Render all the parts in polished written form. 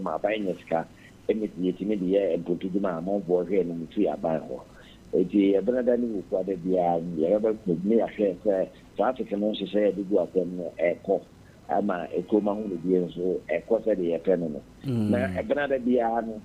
ma aban nya sika ɛne yɛtumi de yɛ mpontodwuma a amanfoɔ hwɛ no mu firi aban hɔ. Enti Ɛbenada ne Wukuada biara no, yɛbɛba kurom na yɛahwɛ sɛ traffic no nhyehyɛe a yɛde gu akwan mu no ɛrekɔ ama kurom ahomedie nso ɛkɔ sɛdeɛ yɛpɛ no no. Na Ɛbenada biara no,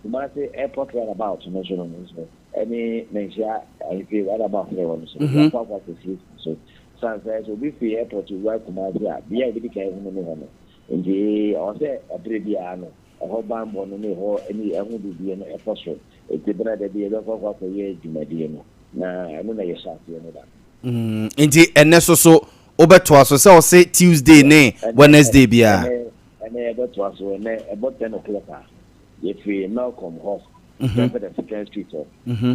Kumasi Airport roundabout no so no nso, ɛne Manhyia Ahemfie roundabout no ɛwɔ no so no, yɛakɔ akɔ akɔsiesie so. Sane sɛ, sɛ obi firi airport wura Kumasi a, bea a obɛdi kan ahunu ne hɔ no. Enti ɛwɔ sɛ ɛberɛ biara no, ɛhɔ banbɔ no ne ɛhɔ ne ɛho didie no ɛkɔ so. Enti berɛ da bi yɛbɛkɔ akɔ akɔyɛ dwumadie no, na ɛno na yɛhyɛ aseɛ no da. Nti ɛnɛ so so wobɛtoa so sɛ ɔse Tuesday ne Wednesday biara? Ɛnɛ yɛbɛtoa so. Ɛnɛ ɛbɔ 10 o'clock a, yɛfiri Melcom hɔ, Pɛpɛ the Second Street hɔ.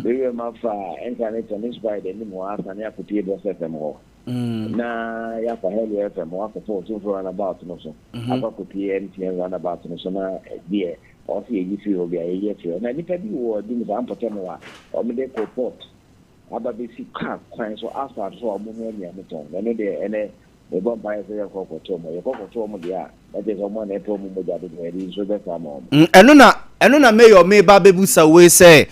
Bɛwura mu afa Ɛnka ne Tennis Pride anim hɔ asane akɔpie Boss FM hɔ. Na yɛafa Hello FM hɔ akɔfa Otumfoɔ Runabout no so, akɔ akɔpie MTN Runabout no so, na deɛ ɔwɔ sɛ yɛyi firi hɔ bi a, yɛyi afiri hɔ. Na nnipa bi wɔ adum saa mpɔtam hɔ a, wɔde coal pot aba bɛsi kaa kwan so, asphalt so a wɔnoa nnuane tɔn. Na ɛno deɛ, ɛnnɛ mebɔ mpaeɛ sɛ yɛnkɔ kɔto wɔn. Yɛkɔ kɔto wɔn deɛ a, na kyerɛ sɛ wɔn a na ɛpɛ wɔn mogya dodoɔ, yɛde nsuo bɛfa ama wɔn. Ɛno na, ɛno na Mayor meba abɛbusa wei sɛ,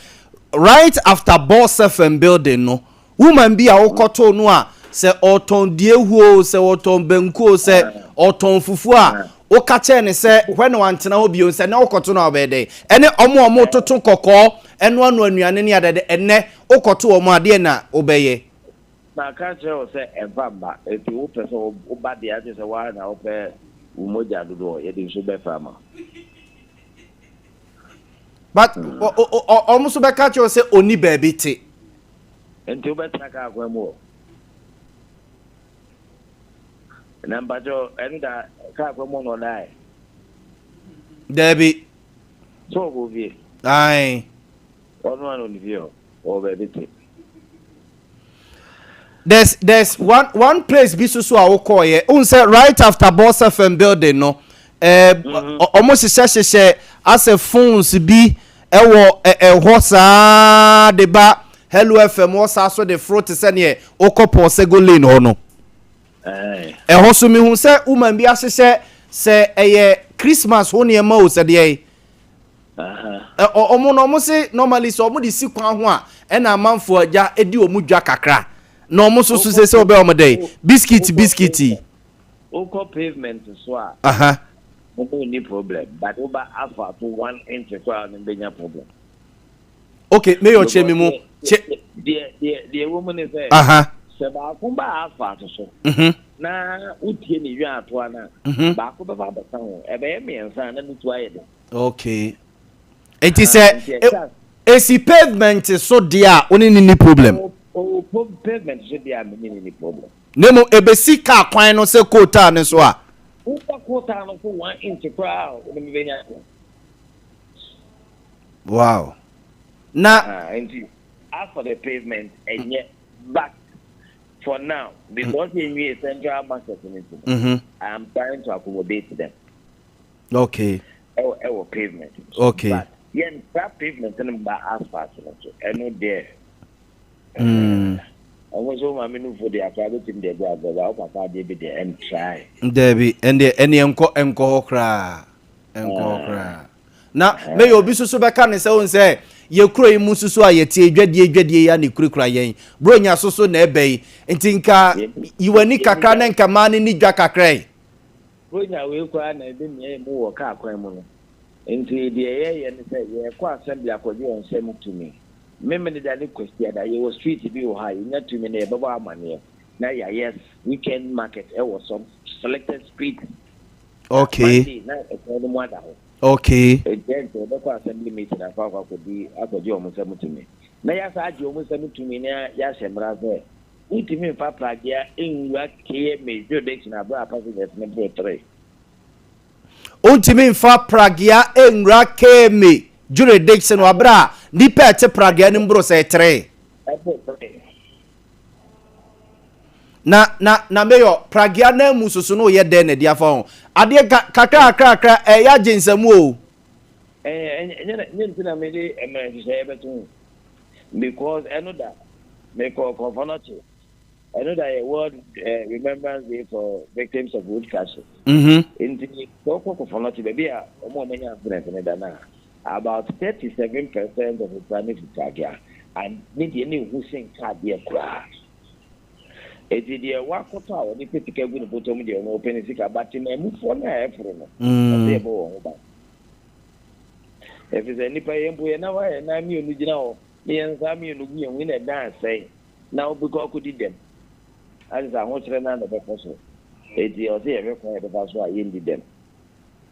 right after Boss FM building no, Woman bi a wokɔtoo no a sɛ ɔtɔn diehuo o, sɛ ɔtɔn banku o, sɛ ɔtɔn fufuo a, woka kyerɛ no sɛ hwɛ na wantena hɔ bio, sɛ nnɛ wokɔto no a ɔbɛyɛ dɛn? Ɛne wɔn a wɔtoto kɔkɔɔ noanoa nnuane ne adeade, ɛnnɛ wokɔto wɔn a, deɛn na wobɛyɛ? Maka akyerɛ wo sɛ ɛmfa mma, enti wopɛ sɛ woba deɛ a, kyerɛ sɛ wo ara na wopɛ wo mogya dodoɔ, yɛde nsuo bɛfra ama wo. But wɔn nso bɛka kyerɛ wo sɛ ɔnni baabi te. Nti wobɛtena kaa kwan mu hɔ? Na mpakyɛw ɛno da kaa kwan mu na ɔdae? Daabi. So ɔkɔ fie? Ae. Ɔno a na ɔne fie hɔ, ɔwɔ baabi te. There's one place bi soso a wokɔɔyɛ, wohu sɛ right after Boss FM building no, ɔmo hyehyɛ hyehyɛ asɛ phones bi ɛwɔ ɛhɔ saa de ba Hello FM hɔ saa so de foro te sɛ neɛ wokɔ Paul Sego Lane hɔ no. Ɛhɔ so mehu sɛ woman bi ahyehyɛ sɛ ɛyɛ Christmas ho nneɛma o, sɛ deɛ ɔmo no ɔmo se normally sɛ ɔmo de si kwan ho a ɛna amanfoɔ agya di ɔmo dwa kakra, na ɔmo nso so sɛ sɛ ɔbɛ ɔmo dɛ biscuit biscuit. Wokɔ pavement so a, ɔmo nni problem, but woba asphalt so 1 inch koraa no, bɛnya problem. Okay, mayor, kyerɛ mi mu. Deɛ ɛwɔ mu ne sɛ, sɛ baako ba asphalt so na wotie ne dwa atoa no a, baako bɛba abɛka ho, ɛbɛyɛ mmiɛnsa na ne tu ayɛ den. Okay, nti sɛ esi pavement so deɛ a, wo ne ne ni problem? O, pavement so deɛ a, me ne ne ni problem. Na mmom ebesi kaa kwan no sɛ coal tar ne so a. Woba coal tar no so 1 inch koraa a, wode me bɛnya. Wow, na. Nti as for the pavement, ɛnyɛ, but for now, because yɛnwie central market no nti no, I am trying to accommodate them. Ɛwɔ pavement. But yɛn tra pavement no ba asphalt no so, ɛno deɛ. Ɔmo nso maame no fo de akora bɛtumi de agu agorɔ ba wo papa adeɛ bi deɛ, ɛntrae. Daabi, ɛndeɛ ɛneɛ nkɔ hɔ koraa, nkɔ hɔ koraa. Na meyɛ obi soso bɛka ne sɛ wohu sɛ yɛ kuro yi mu soso a yɛte dwadie dwadie yi a ne kurakura yɛn bronya soso na ɛbɛ yi, nti nka yi w'ani kakra na nka maa no ni dwa kakra yi. Bronya wei koraa na ɛbɛ mia mu wɔ kaa kwan mu no, nti deɛ yɛyɛ ne sɛ yɛkɔ assembly akɔgye wɔn nsɛm tumi. Memeneda ne Kwasiada, yɛwɔ street bi wɔ hɔ a yɛnya tumi no, yɛbɛbɔ amanneɛ na yɛayɛ weekend market ɛwɔ some selected street. Monday na ɛkwan no mu ada hɔ. Nti ɛnkyɛ yɛbɛkɔ assembly meeting akɔ akɔdi akɔgye wɔn nsɛm tumi, na yɛasa agye wɔn nsɛm tumi na yɛahyɛ mmara sɛ wontumi mfa pragea nwura KMA jurisdiction abere a passengers no boro three. Wontumi mfa pragea nwura KMA jurisdiction wɔ abere a nipa a ɛte pragea no mboro sɛ three. Ɛboro three. Na mayor, pragea na mu soso no yɛ dɛn na ɛde afa ho adeɛ kakra kakra kakra, ɛyɛ agye nsɛm o. Ɛnyɛ nyɛ nti na mede mmerɛ nhyehyɛeɛ bɛto ho, because ɛno da mekɔ Kɔmfɔ Nɔkye. Ɛno da yɛ World Remembrance Day for Victims of Road Crashes. Nti sɛ wokɔ Kɔfɔnɔkye, baabi a wɔn a wɔanya accident no da no a, about 37% of nnipa no fi Pragya, and ne deɛ na ɛhu sen kaa deɛ koraa. Enti deɛ wakɔtɔ a ɔde pɛ sika gu ne bɔtɔ mu deɛ ɔno ɔpɛ ne sika, but temanmufoɔ no a ɛforo no, ɛsɛ yɛbɔ wɔn ho ban. Ɛfiri sɛ nnipa yɛn mpo yɛn nan hɔ a yɛn nan mmienu gyina hɔ ne yɛn nsa mmienu gu yɛn ho yi na ɛdan asɛe na wobɛkɔ akɔdi dɛm. Ade sɛ ahokyerɛ no ara na ɛbɛkɔ so. Enti ɛwɔ sɛ yɛhwɛ kwan a yɛbɛfa so a yɛndi dɛm.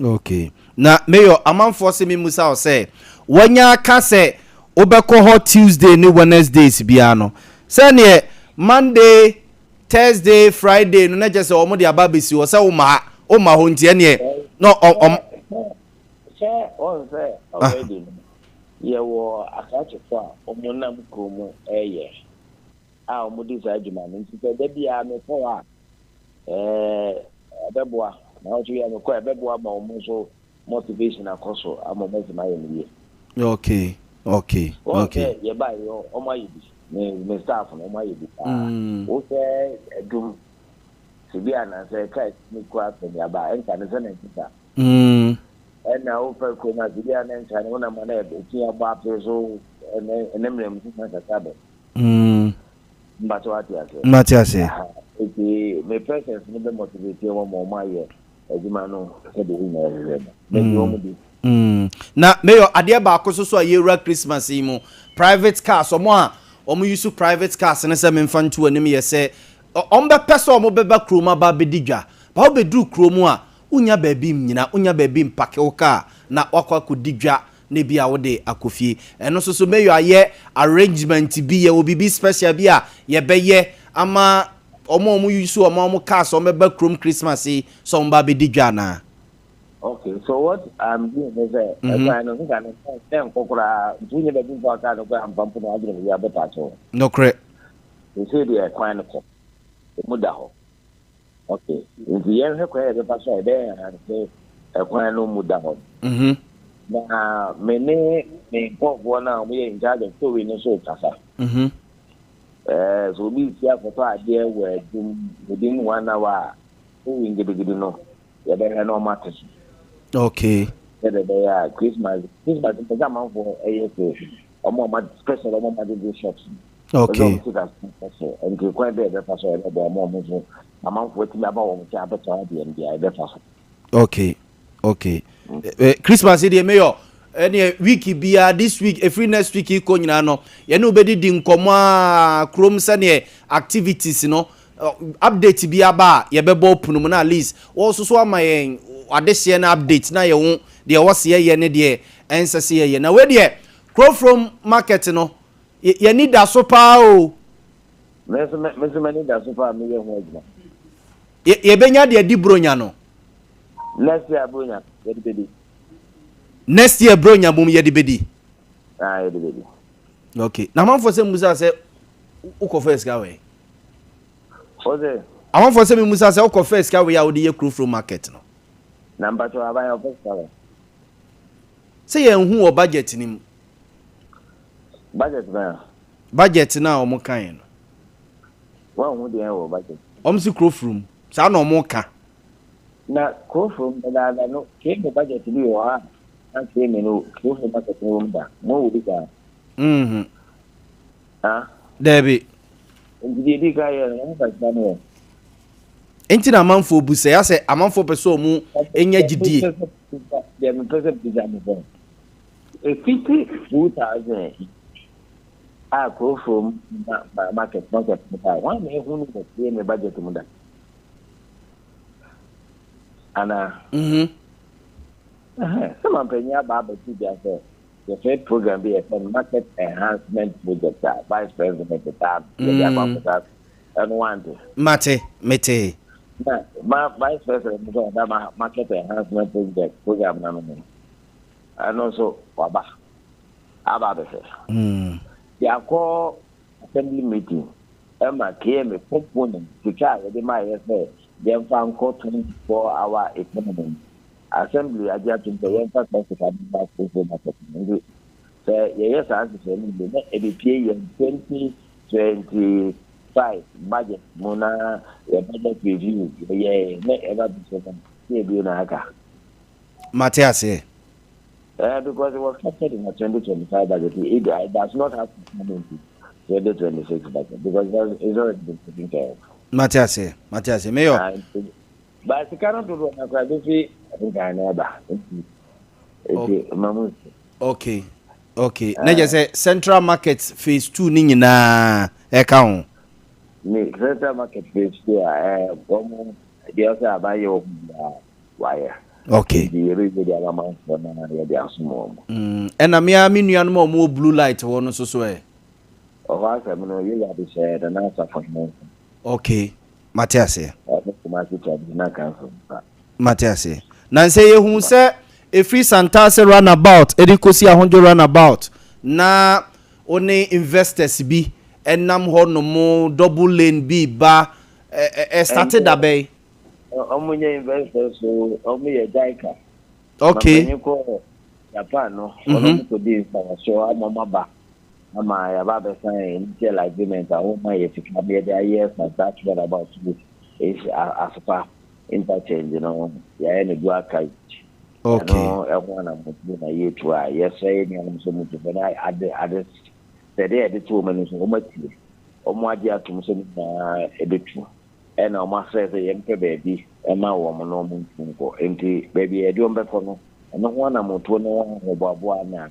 Okay. Na Mayor, amanfoɔ se memmusa wo sɛ, wanya aka sɛ wobɛkɔ hɔ Tuesday ne Wednesdays biara no, sɛdeɛ Monday, Thursday, Friday no na kyerɛ sɛ wɔn de aba abɛsi hɔ sɛ womma ha, womma hɔ nti ɛneɛ na ɔm. Sɛ wɔn sɛ already no yɛwɔ akrakyefoɔ a wɔn nam kuro mu ɛyɛ a wɔn di saa adwuma no nti sɛ da biara mekɔ hɔ a ɛɛ ɛbɛboa na wɔn nso yɛ mekɔ a ɛbɛboa ma wɔn nso motivation akɔ so ama wɔn atumi ayɛ no yie. Okay okay Wɔn okay. sɛ yɛba yɛ wɔn ayɛ bi me me staff no wɔn ayɛ bi paa. Wohwɛ adum sɛ bi anaasɛ kaa ne kura akɔneaba a ɛnka ne sɛ na ɛte saa. Ɛna wofa kurom a sɛ bi a na ɛnka ne wonam a na ɛfi abɔ apere so ɛnɛ ɛnɛ mmerɛ mu sesa kakra bɛ. Mbakyɛ wate aseɛ. Mate aseɛ. Nti me presence no bɛ motivate wɔn ma wɔn ayɛ adwuma no sɛdeɛ yɛn nyinaa hwehwɛ no. Mɛgye wɔn di. Na Mayor, adeɛ baako nso so a yɛwura Christmas yi mu, private cars, wɔn a wɔn use private cars no sɛ memfa nto w'anim yɛ sɛ wɔn bɛpɛ sɛ wɔn bɛba kurom aba abɛdi dwa. But wobɛduru kurom a, wonnya baabi nnyina, wonnya baabi mpake wo car na woakɔ akɔdi dwa na ebia wode akɔ fie. Ɛno nso so Mayor ayɛ arrangement bi, yɛwɔ biribi special bi a yɛbɛyɛ ama wɔn a wɔn use wɔn a wɔn cars wɔn bɛba kurom Christmas yi sɛ wɔn ba abɛdi dwa anaa? Okay, so what I'm doing is that ɛkwan no nka no ɛnkɔ koraa nti wonyɛ baabi mfa kaa no koraa mfa mpo na wadwene baabi abɛpa akyɛw. Nokorɛ. Seesei deɛ ɛkwan no kɔ, emu da hɔ. Okay, nti yɛnhwɛ kwan a yɛbɛfa so a yɛbɛyɛ enhance ɛkwan no mu da hɔ. Na me ne me nkurɔfoɔ no a wɔyɛ in charge of towing no nso rekasa. Ɛɛ sɛ obi resi akɔtɔ adeɛ wɔ adum within one hour a, towing gidigidi no yɛbɛhwɛ na wɔate so. Okay. Sɛdeɛ ɛbɛyɛ a Christmas Christmas mpɛ sɛ amanfoɔ ɛyɛ sɛ wɔn a wɔn special wɔn a wɔagyegye shops no. Okay. Ɛsɛ wɔn sika so nti kwan bɛɛ bɛfa so ɛbɛboa wɔn a wɔn nso amanfoɔ atumi aba wɔn nkyɛn abɛtɔ adeɛ no deɛ ɛbɛfa so. Okay. Okay. Christmas yi deɛ mayor ɛneɛ week biara this week ɛfiri next week yi kɔ nyinaa no yɛne wobɛdidi nkɔmmɔ a kurom sɛneɛ activities no update bi aba a yɛbɛbɔ pono mu na at least wɔn so ama yɛn adehyeɛ no update na yɛho deɛ ɛwɔ sɛ yɛyɛ ne deɛ ɛnsɛ sɛ yɛyɛ. Na wei deɛ Kurofrom market no yɛni da so paa o. Me nso me nso m'ani da so paa meyɛ ho adwuma. Yɛbɛnya deɛ di bronya no. Next year bronya yɛde bɛdi. Next year bronya mom yɛde bɛdi. Ah yɛde bɛdi. Okay. Na amanfoɔ sɛ mmusa sɛ wokɔfa sika wei. Ɔsɛ. Amanfoɔ sɛ mmusa sɛ wokɔfa sika wei a wode yɛ Kurofrom market no. Na mpakyɛw aban ɔpɛ sika wɔ. Sɛ yɛnhu wɔ budget no mu. Budget bɛn a? Budget no a wɔn kaeɛ no. Wɔnhu deɛ wɔ budget. Wɔn si Kurofrom. Saa na wɔn ka. Na Kurofrom dadaada no KMA budget bi wɔ hɔ a na KMA no Kurofrom market no wɔ mu da. Mo wɔ bi saa? Mhm. Ah? Daabi. Nti deɛ edi kan yɛ no wɔn fa sika no wɔ. Nti na amanfoɔ bu sɛ asɛ amanfoɔ pɛ sɛ wɔn nya gyidie. Deɛ mepɛ sɛ bisa ne sɛ efiti 2000 a Kurofrom market market no baa wɔn na ehu no wɔ KMA budget mu da anaa? Mhm. Sɛ mampanyin aba abɛto dwa sɛ yɛfrɛ program bi yɛfrɛ no market enhancement project a vice president taa yɛde akɔ akɔsa ɛno wante. Mate, metee. Na ma vice president nso ɔda ma market enhancement project program na no ho ɛno nso waba aba abɛhwɛ. Yɛakɔ assembly meeting ɛma KMA component sika a yɛde ma yɛ sɛ yɛmfa nkɔ 24 hour economy assembly agye atom sɛ yɛmfa saa sika no ma Kurofrom market no nti sɛ yɛyɛ saa nhyehyɛ no bi na ɛbɛpie yɛn 2026. 5 budget mu na yɛ budget review yɛyɛ na ɛba bi so no sɛ ebio na aka. Mate aseɛ. Because it was captured in the 2025 budget. It does not have to come into 2026 budget because it's already been taken care of. Mate aseɛ, mate aseɛ. Mayor. But sika no dodoɔ na koraa bɛfi nkan na ɛba nti mamu. Okay. Na kyerɛ sɛ Central Market phase 2 ne nyinaa ɛka ho. Ne Central Market phase 2 a wɔn deɛ ɔsɛ aban yɛ wɔn biara wayɛ. Nti yɛbɛyɛ de ama manfoɔ na yɛde asom wɔn. Ɛna mmea me nuanom a wɔwɔ blue light hɔ no nso so ɛ. Ɔhɔ asɛm no yɛyɛ ade hyɛ Nana Asafo hene nsa. Okay, mate aseɛ. Ɛne Kumasi Traditional Council nsa. Mate aseɛ. Na nsɛ yɛhu sɛ ɛfiri Santase runabout ɛde kɔsi Ahodwo runabout na wo ne investors bi ɛnam hɔ nom double lane bi ba ɛ start da bɛn? Ɔmo nyɛ investors o, ɔmo yɛ JICA. Mampanyin kɔ Japan no, ɔno ɔmo kɔdi nsawɔsoɔ ama ɔmo aba ama yɛaba abɛsan initial agreement a wɔma yɛ sika ma yɛde ayɛ Santase runabout to Asopa interchange no, yɛayɛ no dual carriage. Ɛno ɛho anammɔtuo na yɛtu a yɛsrɛ yɛ nuanom sɛ ɔmo tu fɛ na ade ade sɛdeɛ yɛde to wɔn anim so wɔn atie, wɔn agye atom sɛ wɔn nyinaa ɛbɛtu, ɛna wɔn asrɛ sɛ yɛmpɛ baabi ɛma wɔn na wɔn ntu nkɔ. Nti baabi a yɛde wɔn bɛkɔ no, ɛno ho anammɔtuo ne ho ahoboaboa na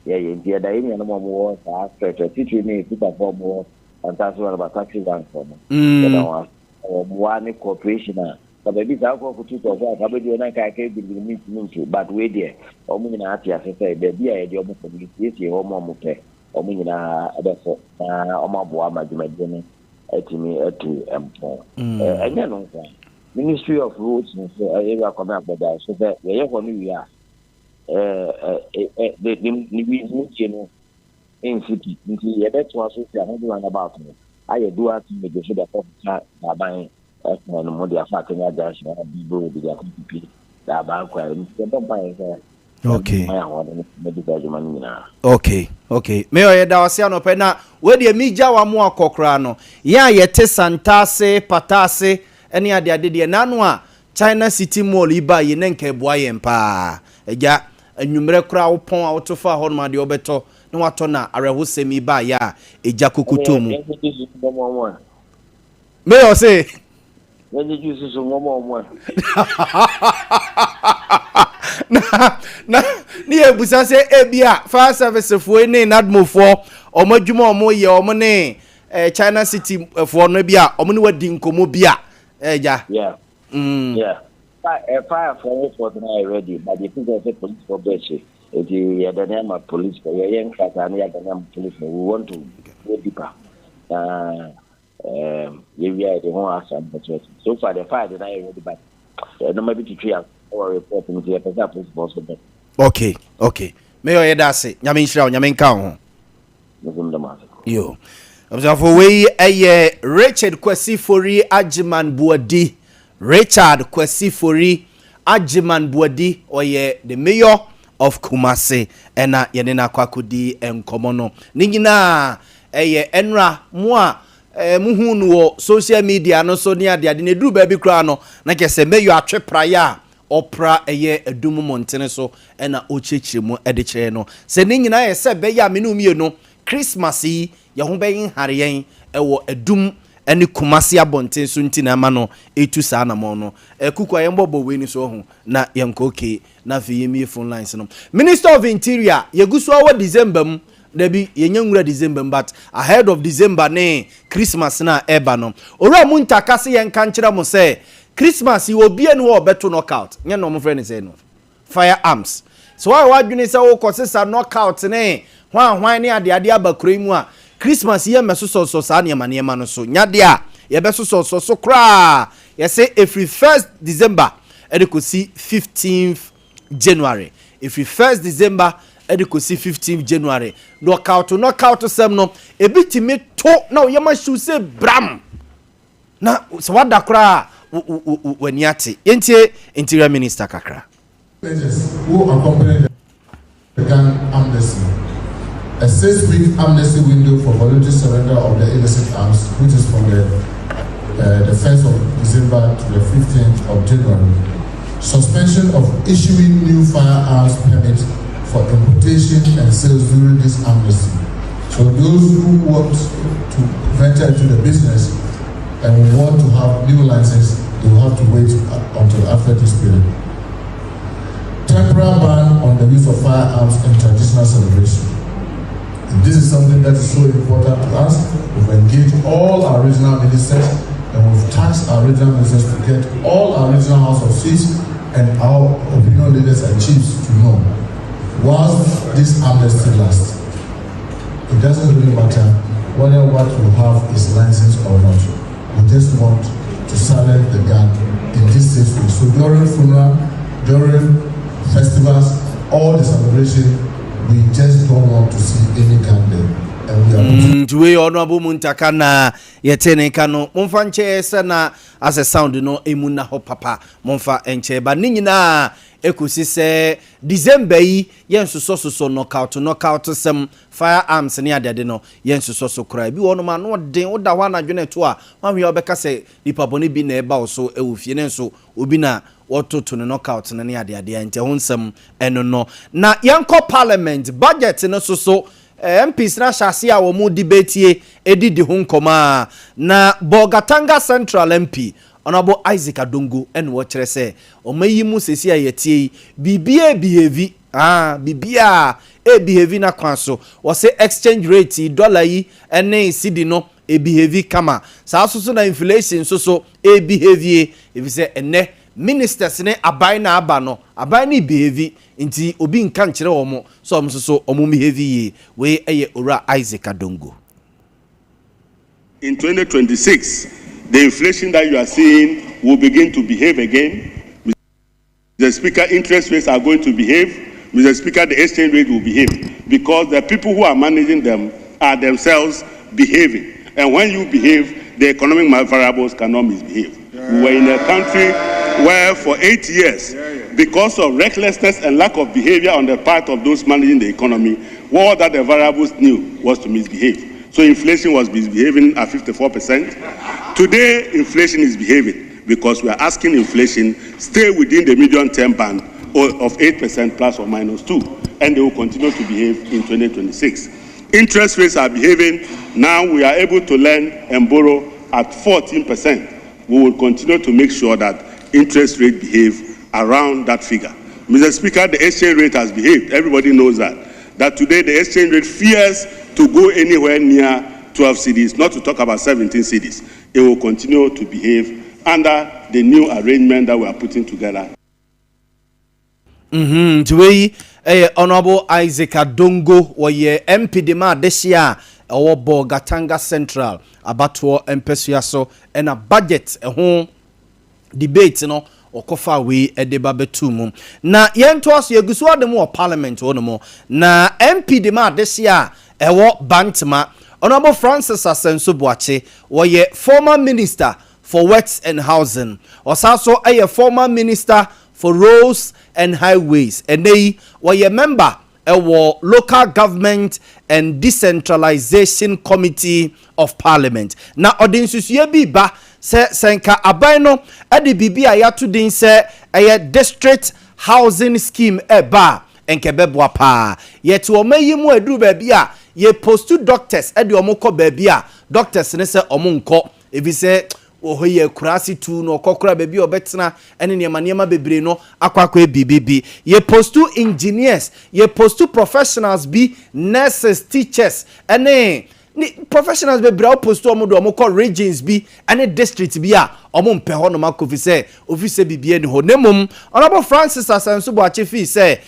yɛyɛ. Nti yɛda yɛn nuanom a wɔwɔ saa stretch, titiri ne sikafoɔ a wɔwɔ Santase runabout taxi rank hɔ no, yɛda wɔn ase wɔn mmoa ne cooperation a ka baabi saa kɔ kotu kɔfo a ka bɛdi ɔna nka aka gidigidi mi ntumi ntu, but wei deɛ wɔn nyinaa ate ase sɛ baabi a yɛde wɔn kɔ no, yɛsiesie hɔ ma wɔn pɛ, wɔn nyinaa ɛbɛfɔ na wɔn aboa ama dwumadie no atumi atu mpɔn. Ɛnyɛ no nko, Ministry of Roads nso, area Kwame Agbodza so sɛ yɛyɛ hɔ no wie a, ɛɛ ɛ ne ne ne tie no nsi pi, nti yɛbɛtoa so fi Ahodwo roundabout no ayɛ dual carriage so de akɔ keka Daban ɛkwan no mu de afa Akenya Junction a bi road de akɔ pipi Daban kwan, nti yɛbɔ mpaeɛ sɛ mayɛ ahoɔden mɛdi saa adwuma no nyinaa. Okay. Mayor, yɛda wo ase anɔpɛ na wei deɛ megya wa mo akɔ koraa no. Yɛn a yɛte Santase, Patase ne adeade deɛ, n'ano a China City Mall yi ba yi ne nka ɛboa yɛn paa. Agya, anwummerɛ koraa wopɔn a woto fa hɔnom adeɛ wobɛtɔ na watɔ, na awerɛhosɛm yi ba yɛ a ɛgya kokotɔ mu. Mayor se yɛgye juice so mmɔmɔ ɔmo a Na ne yɛbusa sɛ ebi a fire service foɔ ne NADMOfoɔ ɔmo adwuma ɔmo yɛ, ɔmo ne China City foɔ no bi a ɔmo ne wadi nkɔmmɔ bi a ɛgya. Yeah. Fire for report na yɛ ready, but the people sɛ police for bɛ akyi, nti yɛde ne ama police for yɛyɛ nkrataa no, yɛde ne ama police for we want to go deeper na yɛwia yɛde ho asɛm bɛkyerɛ. So far the fire de na yɛ ready, but nneɛma bi twitwi a ɛwɔ report no, nti yɛpɛ sɛ police for so bɛ. Okay, Mayor, yɛda ase. Nyame nhyira wo, Nyame nka wo ho. Mesom dɛm ase. Yo, abusuafo, wei ɛyɛ Richard Kwasi Fori Agyeman Buadi. Richard Kwasi Fori Agyeman Buadi, ɔyɛ the mayor of Kumase, ɛna yɛne no akɔ akɔdi nkɔmmɔ no. Ne nyinaa ɛyɛ ɛnra mo a muhu no wɔ social media no so ne adeade na ɛduru baabi koraa no na kyerɛ sɛ mayor atwe praeɛ a ɔpra ɛyɛ Adum mmɔntene so ɛna ɔkyerɛkyerɛ mu ɛde kyerɛ no sɛ ne nyinaa yɛ sɛ ɛbɛyɛ a me ne wo mmienu Christmas yi yɛn ho bɛyɛ nhare yɛn ɛwɔ Adum ɛne Kumase abɔnten so, nti na ɛma no ɛtu saa anamɔn no. Ɛkuku a yɛmbɔbɔ wei ni so ɔho na yɛnkɔ. Okay, na afei yɛmmie phone lines no. Minister of Interior, yɛgu so awɔ December mu, dabi, yɛnyɛ nwura December mu, but ahead of December ne Christmas na ɛba no, Owura Muntaka se yɛnka nkyerɛ mo sɛ Christmas yi obiara ni hɔ a ɔbɛto knockout, nyɛ na ɔmo frɛ ne sɛ no firearms. Sɛ woayɛ w'adwene sɛ wokɔ sesa knockout ne hwan hwan ne adeade aba kuro yi mu a, Christmas yɛ mmɛsosɔsɔ saa nneɛma nneɛma no so nyadeɛ a yɛbɛsosɔsɔ so koraa. Yɛsɛ ɛfiri 1st December ɛde kɔsi 15th January, ɛfiri 1st December ɛde kɔsi 15th January, knockout knockout sɛm no ebi tumi to na oyɛma hyew sɛ bram na sɛ wada koraa w'ani ate. Yɛntie Interior Minister kakra. Who accompanied the gang amnesty. A 6-week amnesty window for voluntary surrender of the illicit arms, which is from the 1st of December to the 15th of January. Suspension of issuing new firearms permits for importation and sales during this amnesty. So those who want to venture into the business and want to have new licenses, they will have to wait until after this period. Temporary ban on the use of firearms in traditional celebration. And this is something that is so important to us. We've engaged all our regional ministers and we've tasked our regional ministers to get all our regional house of chiefs and our opinion leaders and chiefs to know, whilst this amnesty lasts, it doesn't really matter whether what you have is licensed or not. We just want to silence the gun in this 6 weeks. So during funeral, during festivals, all the celebration, we just don't want to see any gun there. And we are Nti wei Honourable Muntaka na yɛte ne nka no. Momfa nkyɛɛ sɛ na asɛ sound no emu na hɔ papa, momfa nkyɛɛ ba ne nyinaa ɛkɔsi sɛ December yi yɛnsosɔsosɔ knockout knockout sɛm, firearms ne adeade no, yɛnsosɔ so koraa. Bi wɔ nom ano ɔden, woda hɔ anadwo no ɛto a woahwɛ a, wobɛka sɛ nipa bɔne bi na ɛba wo so ɛwɔ fie ne nso obi na wɔtoto no knockout no ne adeadeɛ. Nti ɛho nsɛm ɛno no. Na yɛnkɔ parliament budget no so. MPs na ahyɛ ase a wɔn debate, edidi ho nkɔmɔ a, na Bolgatanga Central MP, Honourable Isaac Adongo, ɛna wɔkyerɛ sɛ ɔmo yi mu sesi a yɛtie yi, biribiara behave, biribiara ebehave na kwan so. Wɔsɛ exchange rate yi, dollar yi ɛne cedi no ebehave kama saa nso so, na inflation nso so ebehave, efisɛ ɛnɛ ministers ne aban na aba no, aban ne behave, nti obi nka nkyerɛ wɔn sɛ wɔn nso so wɔn behave yie. Wei yɛ Owura Isaac Adongo. In 2026, the inflation that you are seeing will begin to behave again. Mr. Speaker, interest rates are going to behave. Mr. Speaker, the exchange rate will behave because the people who are managing them are themselves behaving. And when you behave, the economic variables cannot misbehave. We were in a country where for 8 years, because of recklessness and lack of behavior on the part of those managing the economy, all that the variables knew was to misbehave. So inflation was misbehaving at 54%. Today, inflation is behaving because we are asking inflation stay within the medium term band of 8% plus or minus 2, and they will continue to behave in 2026. Interest rates are behaving. Now we are able to lend and borrow at 14%. We will continue to make sure that interest rate behave around that figure. Mr. Speaker, the exchange rate has behaved. Everybody knows that. That today the exchange rate fears to go anywhere near 12 cedis, not to talk about 17 cedis. It will continue to behave under the new arrangement that we are putting together. Nti wei ɛyɛ Honourable Isaac Adongo, wɔyɛ MP de ma adehye a ɛwɔ Bolgatanga Central abatoɔ mpɛsua so, ɛna budget ɛho debate no ɔkɔfa wei ɛde ba bɛtu mu. Na yɛntoa so, yɛgu so ade mu wɔ parliament hɔ no mu, na MP de ma adehye a ɛwɔ Bantama, Honourable Francis Asenso Boakye, wɔyɛ former Minister for Works and Housing, ɔsan so ɛyɛ former Minister for Roads and Highways. Ɛnɛ yi wɔyɛ member ɛwɔ Local Government and Decentralization Committee of Parliament, na ɔde nsusue bi ba sɛ nka aban no ɛde biribi a yɛato din sɛ ɛyɛ district housing scheme ɛba a, nka ɛbɛboa paa. Yɛte wɔn ayi mu aduru baabi a yɛ post doctors ɛde wɔn kɔ baabi a doctors ne sɛ wɔn nkɔ, ebi sɛ wɔ hɔ yɛ akuraase tu na ɔkɔ kora baabi a ɔbɛtena ɛne nneɛma nneɛma bebree no akɔ ebibibi. Yɛ post engineers, yɛ post professionals bi, nurses, teachers ɛne ne professionals bebree a wɔpost wɔn de wɔn kɔ regions bi ɛne district bi a wɔn mpɛ hɔ nom akɔ fi sɛ ofi sɛ biribi ani hɔ. Ne mom Honourable Francis Asenso Boakye fi sɛ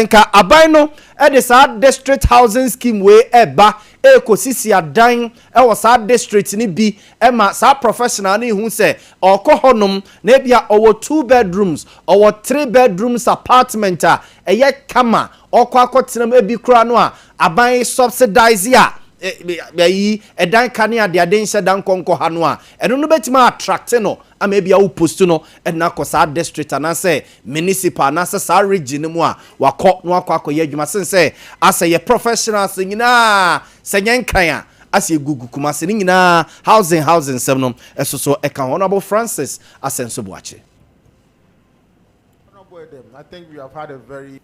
nka aban no ɛde saa district housing scheme wei ɛba ɛkɔsisi adan ɛwɔ saa district ni bi, ɛma saa professional no ihu sɛ ɔkɔ hɔnom na ebi a ɔwɔ two bedrooms, ɔwɔ three bedrooms apartment a ɛyɛ kama, ɔkɔ akɔtena mu, ebi kora no a aban subsidize a. ayi ɛdan ka ne adeade nhyɛ da nkɔnkɔ ha no a, ɛno no bɛtumi attract no ama ebi a wo post no ɛna akɔ saa district anaasɛ municipal anaasɛ saa region no mu a wakɔ na wakɔ akɔyɛ adwuma, sen sɛ asɛ yɛ professionals nyinaa sɛ nyɛ Nkan a asɛ egugu Kumase ne nyinaa. Housing nsɛm no ɛso so ɛka ho. Honourable Francis Asɛnso Boakye. I think we have had a very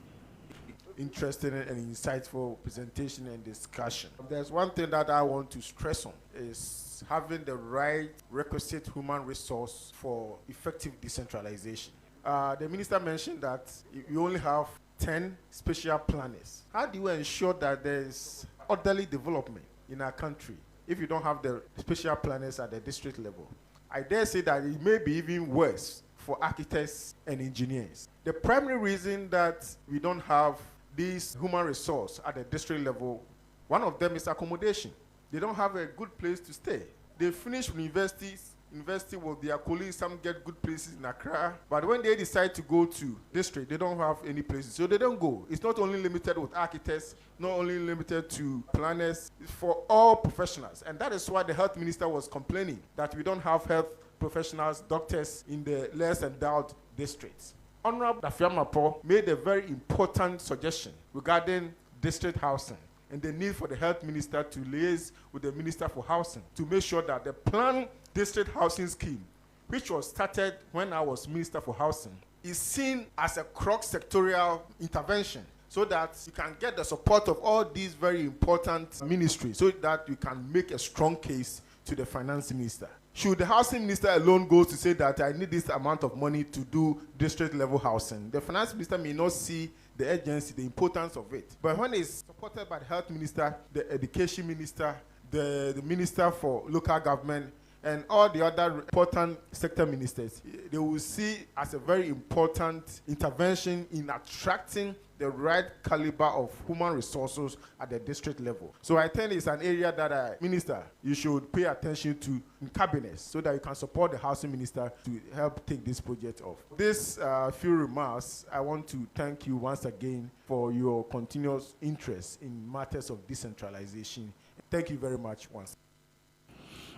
interesting and insightful presentation and discussion. There's one thing that I want to stress on, is having the right requisite human resource for effective decentralization. The minister mentioned that you only have 10 spatial planners. How do you ensure that there is orderly development in our country if you don't have the spatial planners at the district level? I dare say that it may be even worse for architects and engineers. The primary reason that we don't have this human resource at the district level, one of them is accommodation. They don't have a good place to stay. They finish university with their colleagues, some get good places in Accra, but when they decide to go to district, they don't have any places, so they don't go. It's not only limited with architects, not only limited to planners, it's for all professionals. And that is why the health minister was complaining that we don't have health professionals, doctors in the less endowed districts. Honorable Dafeamekpor made a very important suggestion regarding district housing and the need for the health minister to liaise with the minister for housing to make sure that the planned district housing scheme, which was started when I was minister for housing, is seen as a cross-sectorial intervention so that you can get the support of all these very important ministries so that you can make a strong case to the finance minister. Should the housing minister alone go to say that I need this amount of money to do district level housing, the finance minister may not see the urgency, the importance of it. But when it's supported by the health minister, the education minister, the minister for local government, and all the other important sector ministers, they will see as a very important intervention in attracting the right caliber of human resources at the district level. So I think it's an area that, Minister, you should pay attention to in cabinet so that you can support the housing minister to help take this project off. This few remarks, I want to thank you once again for your continuous interest in matters of decentralization. Thank you very much once.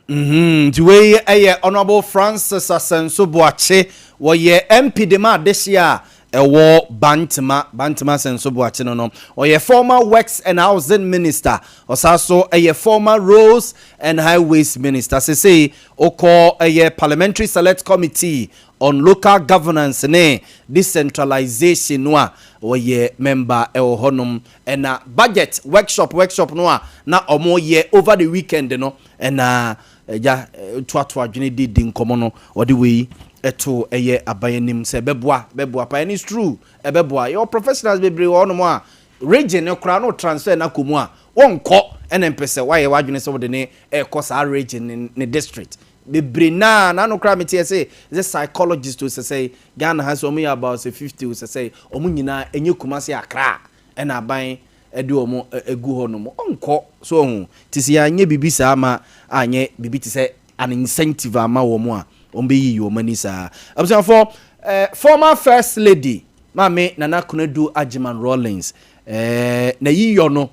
Nti wei ɛyɛ Honourable Francis Asɛnso Boakye, wɔyɛ MP de ma adehye a ɛwɔ Bantama. Bantama Asɛnso Boakye no, ɔyɛ former works and housing minister, ɔsan so ɛyɛ former Roads and Highways minister. Sesei ɔkɔ ɛyɛ Parliamentary Select Committee on Local Governance ne Decentralization no a, wɔyɛ member ɛwɔ hɔnom. Ɛna budget workshop no a na ɔmo yɛ over the weekend no, ɛna ɛgya toato adwene di nkɔmɔ no, ɔde wei ɛto ɛyɛ aban anim sɛ ɛbɛboa, bɛboa pa. And it's true, ɛbɛboa. Yɛwɔ professionals bebree wɔ hɔnom a region no koraa no transfer na kɔ mu a wɔnkɔ, ɛna mpɛ sɛ wayɛ w'adwene sɛ wɔde ne ɛkɔ saa region ne district bebree naa n'ano koraa. Mi tiɛ sɛ psychologist o, sɛ Ghana ha sɛ ɔmo yɛ about sɛ 50 o, sɛ ɔmo nyinaa ɛnyɛ Kumasi, Accra ɛna aban ɛde ɔmo egu hɔ nom, ɔnkɔ so. Ɔho te sɛ yɛanyɛ biribi saa ma anyɛ biribi te sɛ an incentive ama wɔn a wɔn bɛyiyi wɔn ani saa. Abusuafoɔ, former First Lady Maame Nana Konadu Agyeman Rawlings na yiyɔ no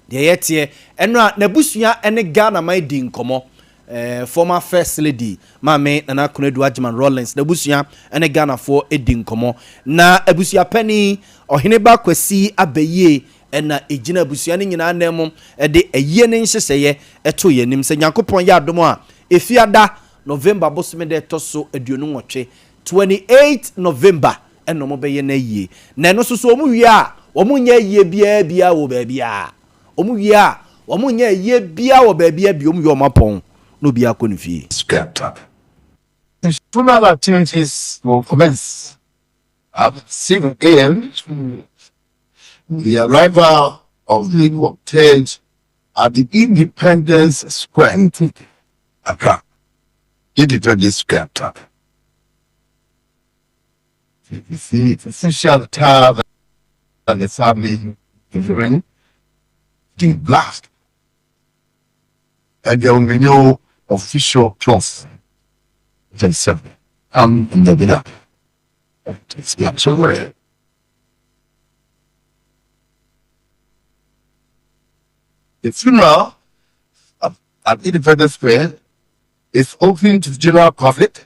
deɛ yɛteɛ ɛno a n'abusua ne Ghana man di nkɔmmɔ. Former First Lady Maame Nana Konadu Agyeman Rawlings n'abusua ne Ghanafoɔ di nkɔmmɔ, na abusuapɛni Ɔheneba Kwasi Abɛyie ɛna ɛgyina abusua no nyinaa nan mu ɛde ayie ne nhyehyɛeɛ ɛto yɛn anim sɛ Nyankopɔn yɛ adom a, Efiada November bosome de ɛtɔ so 28, 28 November, ɛna wɔn bɛyɛ no ayie. Na ɛno nso so, wɔn wie a, wɔn nyɛ ayie biara biara wɔ baabiara. Wɔn wie a, wɔn nyɛ ayie biara wɔ baabiara bi. Wɔn wie, wɔn apɔn na obi akɔ ne fie. The funeral activities will commence at 7 a.m. to the arrival of the cortege at the Independence Square, Accra. Independence Square. The official tab and the family the blast. And there will be no official cloth. In the dinner. It's not so rare. The funeral at Independence Square is open to the general public,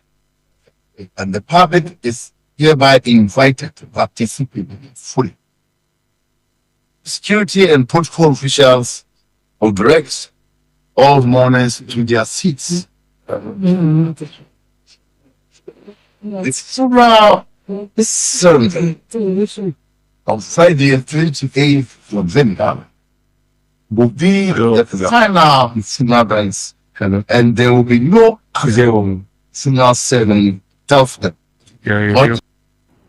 and the public is hereby invited to participate fully. Security and protocol officials will direct all mourners to their seats. The funeral is ceremony on Friday, 28th November, will be the final funeral rites, and there will be no other funeral ceremony after.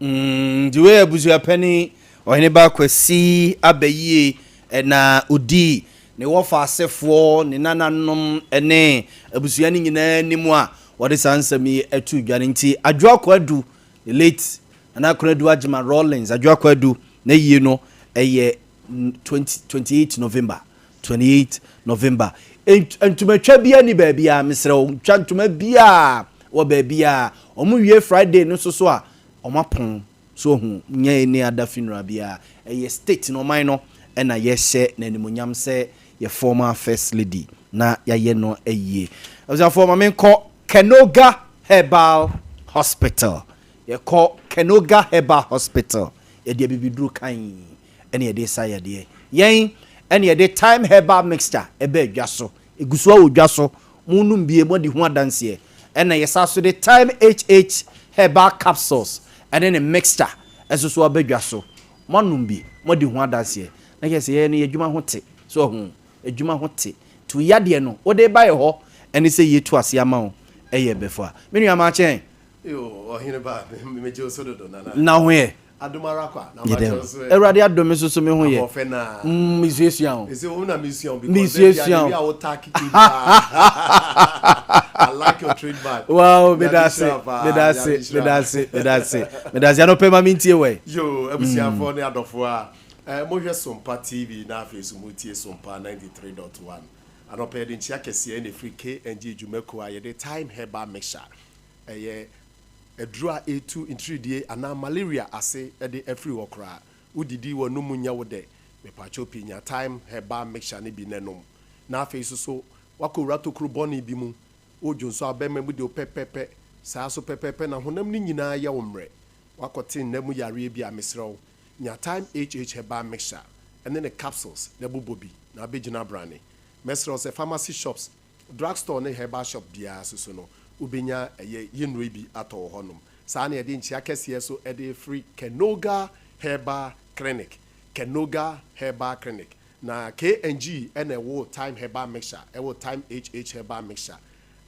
Nti wei yɛ abusuapanin Ɔheneba Kwasi Abayie na ɔdii ne wɔfa asefoɔ, ne nananom ne abusua no nyinaa anim a wɔde saa nsɛm yi ato dwa no. Nti Adwoa Kwadu, the late Nana Konadu Agyeman Rawlings, Adwoa Kwadu n'ayie no yɛ 20, 28 November, 28 November. Ntomatwa biara ni baabiara, mesrɛ wo, ntwa ntoma biara wɔ baabiara. Wɔn wie Friday no nso so a, wɔn apon so ho nyɛ any other funeral biara. Ɛyɛ state no, ɔman no ɛna yɛhyɛ no animuonyam sɛ yɛ former first lady na yɛayɛ no ayie. Abusuafoɔ, ma menkɔ Kenoga Herbal Hospital. Yɛkɔ Kenoga Herbal Hospital, yɛde abibiduro kann ɛna yɛde sa yadeɛ. Yɛn ɛna yɛde Thyme Herbal Mixture ɛbaa dwa so. Ɛgu so ara wɔ dwa so. Monom bie, moadi ho adanseɛ. Ɛna yɛsan so de Thyme HH Herbal Capsules ɛne ne mixture ɛso so aba dwa so. Moanom bi, moadi ho adanseɛ. Na kyerɛ sɛ yɛn no yɛn adwuma ho te. So wahu? Adwuma ho te. Nti wo yadeɛ no, wode ba yɛ hɔ ɛne sɛ yɛtu aseɛ ama wo ɛyɛ bɛfo a. Me nua Makyɛn. Yoo, ɔhene ba, megye wo so dodo, Nana. Na wo ho yɛ? Adom ara kwa, na makyɛ wo so ɛ. Awurade adom me soso me ho yɛ. Ahoɔfɛ naa. Mm, mesuasua wo. Ɛsɛ wo na mesua wo because baabi a the way a wo talk in paa. I like your trademark. Wow, medase, medase, medase, medase, medase. Anɔpɛ ma mentie wɛ. Yo, abusuafoɔ ne adɔfoɔ a eh, mohwɛ Sompa TV na afei so motie Sompa 93.1. Anɔpɛ yɛde nkyea kɛseɛ na ɛfiri KNG dwumakuo a yɛde Thyme Herbal Mixture ɛyɛ Aduru a ɛretu ntiridie anaa malaria ase de afiri hɔ koraa. Wodidi w'anum nyɛ wo dɛ. Mepakyɛw pii nya thyme herbal mixture no bi na nom. Na afei nso so woakɔwura tokuro bɔne bi mu, wodwonsɔ a bɛma mu de wo pɛpɛpɛ, saa nso pɛpɛpɛ na honam no nyinaa yɛ wo mmerɛ. Woakɔte nna mu yareɛ bi a, mesrɛ wo, nya thyme HH herbal mixture ne ne capsules na bobɔ bi na wobɛgyina brane. Mɛsrɛ wo sɛ pharmacy shops Drug store ne herbal shop biara so so no, wobɛnya ɛyɛ yɛ nnuro yi bi atɔ wɔ hɔ nom. Saa na yɛde nkyea kɛseɛ so de refiri Kenoga Herbal Clinic, Kenoga Herbal Clinic. Na KNG na ɛwoo Thyme Herbal Mixture, ɛwoo Thyme HH Herbal Mixture.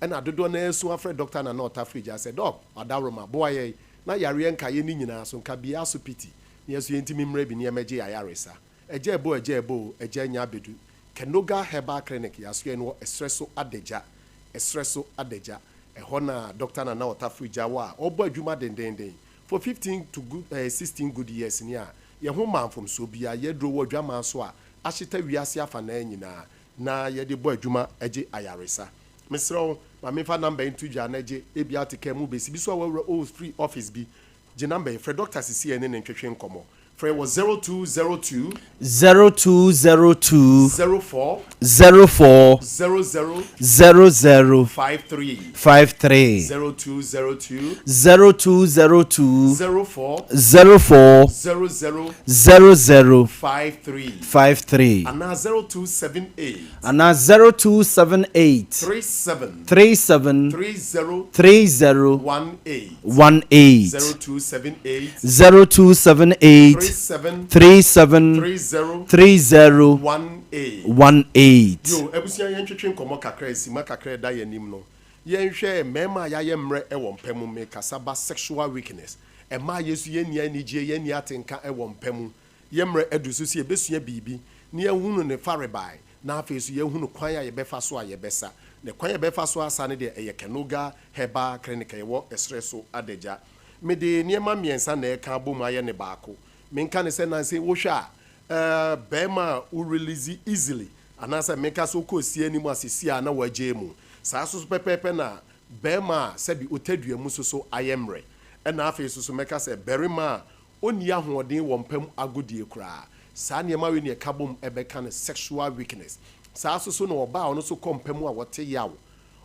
Ɛna dodoɔ no ara su afrɛ Dɔkta Nana Ɔtafiri Gyaa sɛ, Dɔk, Adaworoma, boa yɛn na yareɛ nkaeɛ no nyinaa so nka biara so piti na yɛn nso yɛntumi mmrɛ bi na yɛmmɛgye yɛn ayaresa. Agya ɛbɔ agya ɛbɔ o, agya nya abɛdu. Kenoga Herbal Clinic yɛasoɛ no wɔ ɛserɛ so adagya, ɛserɛ so adagya. Ɛhɔ na Dɔkta Nana Ɔtafiri gya wɔ a ɔbɔ adwuma dendeenden for 15 to good eh, 16 good years ni a yɛn ho mmaa mfomsoɔ biara. Yɛaduro wɔ adwaman so a ahyeta wiase afanaa nyinaa na yɛde bɔ adwuma gye ayaresa. Mesrɛ wo ma memfa number yi nto dwa na gye, ebia wote kaa mu wobɛsi bi so a woawura o free office bi. Gye number yi, frɛ dɔkta sisiɛ ne no ntwetwe nkɔmmɔ. Frɛ wɔ 0202. 0202. 04. 04. 00. 00. 53. 53. 0202. 0202. 04. 04. 00. 00. 53. 53. Anaa 0278. Anaa 0278. 37. 37. 30. 30. 18. 18. 0278. 0278. 37. 37. 30. 30. 18. 18. Yo, abusua yɛntwetwe nkɔmmɔ kakra, simma kakra a ɛda yɛn anim no, yɛnhwɛ mmarima a yɛayɛ mmerɛ wɔ mpa mu, mekasa ba sexual weakness, mmaa a yɛn nso yɛnni anigyeɛ, yɛnni atenka wɔ mpa mu, yɛn mmerɛ aduru so sɛ yɛbɛsua biribi na yɛahunu ne farebae, na afei nso yɛahunu kwan a yɛbɛfa so a yɛbɛsa. Na kwan a yɛbɛfa so asa no deɛ, ɛyɛ Kenoga Herbal Clinic a ɛwɔ ɛserɛ so adagya. Mede nneɛma mmiɛnsa na ɛreka abom ayɛ no baako. Menka no sɛ nansa yi wohwɛ a, eh, barima a wo release easily, anaasɛ menka sɛ wokɔ osie anim a sesie a na woagyae mu. Saa nso so pɛpɛɛpɛ na barima a sɛbi otadua mu nso so ayɛ mmerɛ. Ɛna afei nso so mɛka sɛ barima a ɔnni ahoɔden wɔ mpa mu agodie koraa. Saa nneɛma wei na ɛka bom bɛka no sexual weakness. Saa nso so na ɔbaa a ɔno nso kɔ mpa mu a ɔte yaw.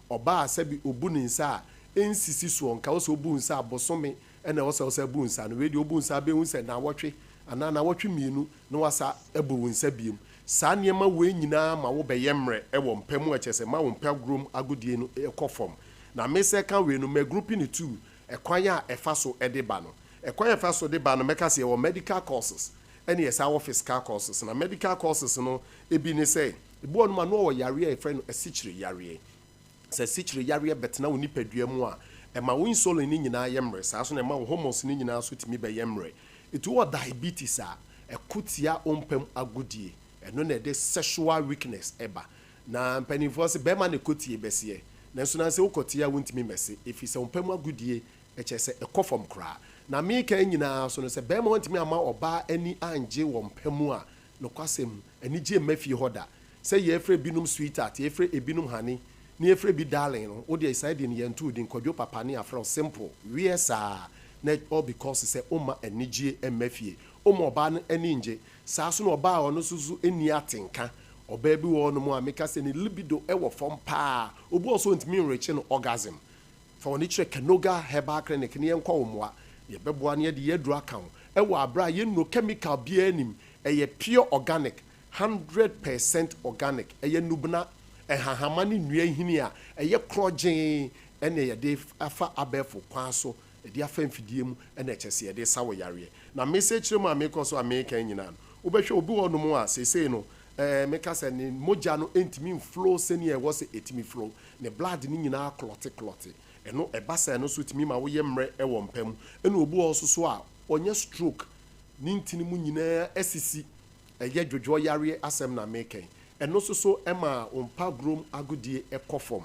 Ɔbaa a sɛbi ɔbu ne nsa a ɛnsisi soɔ, nka wo sɛ ɔbu nsa a bosome na ɛwɔ sɛ ɔsan bu nsa no, wei deɛ ɔbu nsa a bɛhu sɛ naawɔtwe anaa naawɔtwe mmienu na wasa abu wo nsa biom. Saa nneɛma wei nyinaa ma wo bɛyɛ mmerɛ wɔ mpa mu a kyerɛ sɛ ma wo mpa gurom agodie no kɔ fam. Na me sɛ ka wei no mɛ groupi no two, ɛkwan a ɛfa so de ba no. Ɛkwan a ɛfa so de ba no mɛka sɛ yɛwɔ medical causes ɛne yɛsan wɔ physical causes. Na medical causes no bi ne sɛ, ebi wɔ nom a na ɔwɔ yareɛ a yɛfrɛ no asikyire yareɛ. Sɛ asikyire yareɛ bɛtena wo nipadua mu a, ɛma wo insulin no nyinaa yɛ mmerɛ, saa nso na ɛma wo hormones no nyinaa nso tumi bɛyɛ mmerɛ. Nti wowɔ diabetes a, ɛko tia wo mpa mu agodie. Ɛno na ɛde sexual weakness ba. Na mpanimfoɔ se bɛrima na ɛkɔ tie bɛseɛ, nanso na sɛ wokɔ tie a wontumi mmɛse, ɛfiri sɛ wo mpa mu agodie kyerɛ sɛ ɛkɔ fam koraa. Na meka yi nyinaa nso no, sɛ barima wantumi amma ɔbaa ani angye wɔ mpa mu a, nokwasɛm, anigyeɛ mma fie hɔ da. Sɛ yɛfrɛ binom sweetheart, yɛfrɛ ebinom honey, na yɛfrɛ bi darling no, wo deɛ saa din no yɛnto wo din, Kwadwo papa ne yɛafrɛ wo simple, weɛ saa, na all because sɛ womma anigyeɛ mma fie. Womma ɔbaa no ani ngye. Saa nso na ɔbaa a ɔno nso so nni atenka. Ɔbaa bi wɔ hɔnom a meka sɛ ne libido wɔ fam paa, obi wɔ hɔ nso ɔntumi nreache no orgasm. Fa w'ani kyerɛ Canoga Herbal Clinic na yɛnkɔ wo mmoa. Yɛbɛboa na yɛde yɛn aduru aka wo wɔ aberɛ a yɛn nnuro chemical biara nnim. Ɛyɛ pure organic, 100% organic. Ɛyɛ nnubena, nhahama ne nnua nhini a ɛyɛ korɔgyee na yɛde afa abɛɛfo kwan so de afa mfidie mu na ɛkyɛ sɛ yɛde sa wo yareɛ. Na mese kyerɛ mu a mekɔ so a meka yi nyinaa no, wobɛhwɛ obi wɔ hɔnom a seesei no ɛɛ meka sɛ ne mogya no ntumi mflow sɛnea ɛwɔ sɛ ɛtumi flow. Ne blood no nyinaa clɔte clɔte. Ɛno ɛba saa ɛno nso tumi ma woyɛ mmerɛ wɔ mpa mu. Ɛna obi wɔ hɔ nso so a ɔnya stroke, ne ntini mu nyinaa asisi. Ɛyɛ dwodwoɔ yareɛ asɛm na meka yi. Ɛno nso so ma wo mpa gurom agodie kɔ fam.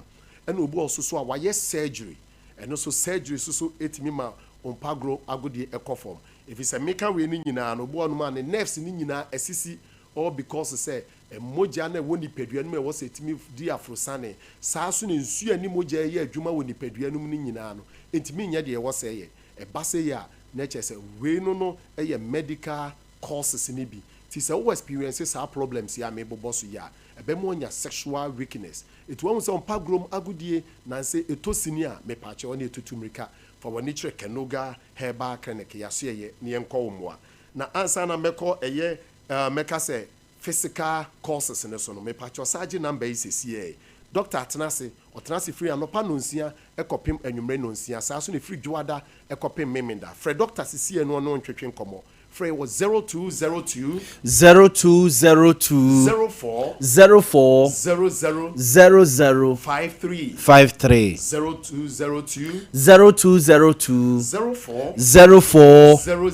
Ɛna obi wɔ hɔ nso so a wayɛ surgery. Ɛno nso surgery nso so tumi ma wo mpa gurom agodie kɔ fam. Ɛfiri sɛ meka wei no nyinaa no, obi wɔ hɔnom a ne nerves no nyinaa asisi all because sɛ Mogya no a ɛwɔ nipadua no mu a ɛwɔ sɛ ɛtumi di aforosiane, saa ara nso na nsuo a ɛne mogya yɛ adwuma wɔ nipadua no mu no nyinaa no, ɛntumi nyɛ deɛ ɛwɔ sɛ ɛyɛ. Ɛba sei a, na kyerɛ sɛ wei no no yɛ medical causes no bi. Nti sɛ wo experience saa problems yi a merebobɔ so yi a, ɛbɛma woanya sexual weakness. Nti woahu sɛ ɔmpa agorɔ mu agodie, nansɛ ɛtɔ sini a, mepaakyɛw ɛne ɛtutu mmirika. Fa w'ani kyerɛ Kanoga Herbal Clinic, yɛasoɛyɛ na yɛnkɔ wo mmoa. Na ansa na mɛkɔ ɛyɛ mɛka sɛ physical courses no so no, mepakyɛw saa gye number yi sesiei. Doctor atena ase, ɔtena ase firi anɔpa nonsia kɔpem anwummere nonsia, saa nso na ɛfiri Dwoada kɔpem Memenda. Frɛ doctor sesiei na ɔne wo ntwetwe nkɔmmɔ. Frɛ yɛ wɔ 0202. 0202. 04. 04. 00. 00. 53. 53. 0202. 0202. 04. 04. 00.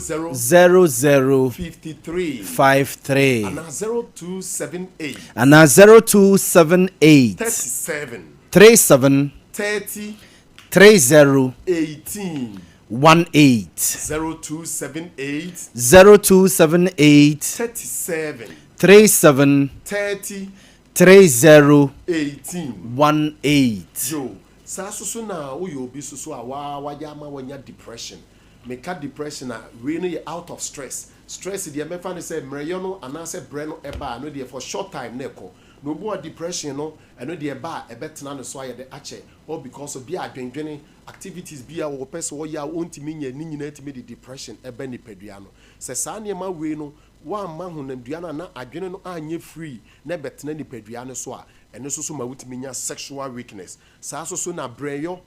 00. 53. 53. Anaa 0278. Anaa 0278. 37. 37. 30. 30. 18. 18. 0278. 0278. 37. 37. 30. 30. 18. 18. Yo, saa nso so na woyɛ obi nso so a waa wayɛ ama wanya depression. Meka depression a, wei no yɛ out of stress. Stress deɛ mɛfa no sɛ mmerɛyɛ no anaasɛ brɛ no ɛba a, ɛno deɛ for short time na ɛkɔ. Na obi wɔ depression no, ɛno deɛ ɛba a ɛbɛtena ne so ayɛ dɛ akyɛ all because of bi a adwendwene, activities bi a ɔpɛ sɛ ɔyɛ a ɔntumi nyɛ, ne nyinaa tumi de depression ɛba nipadua no. Sɛ saa nneɛma wei no woamma honamdua no anaa adwene no anyɛ free na ɛbɛtena nipadua no so a, ɛno nso so ma wotumi nya sexual weakness. Saa nso so na brɛyɔ,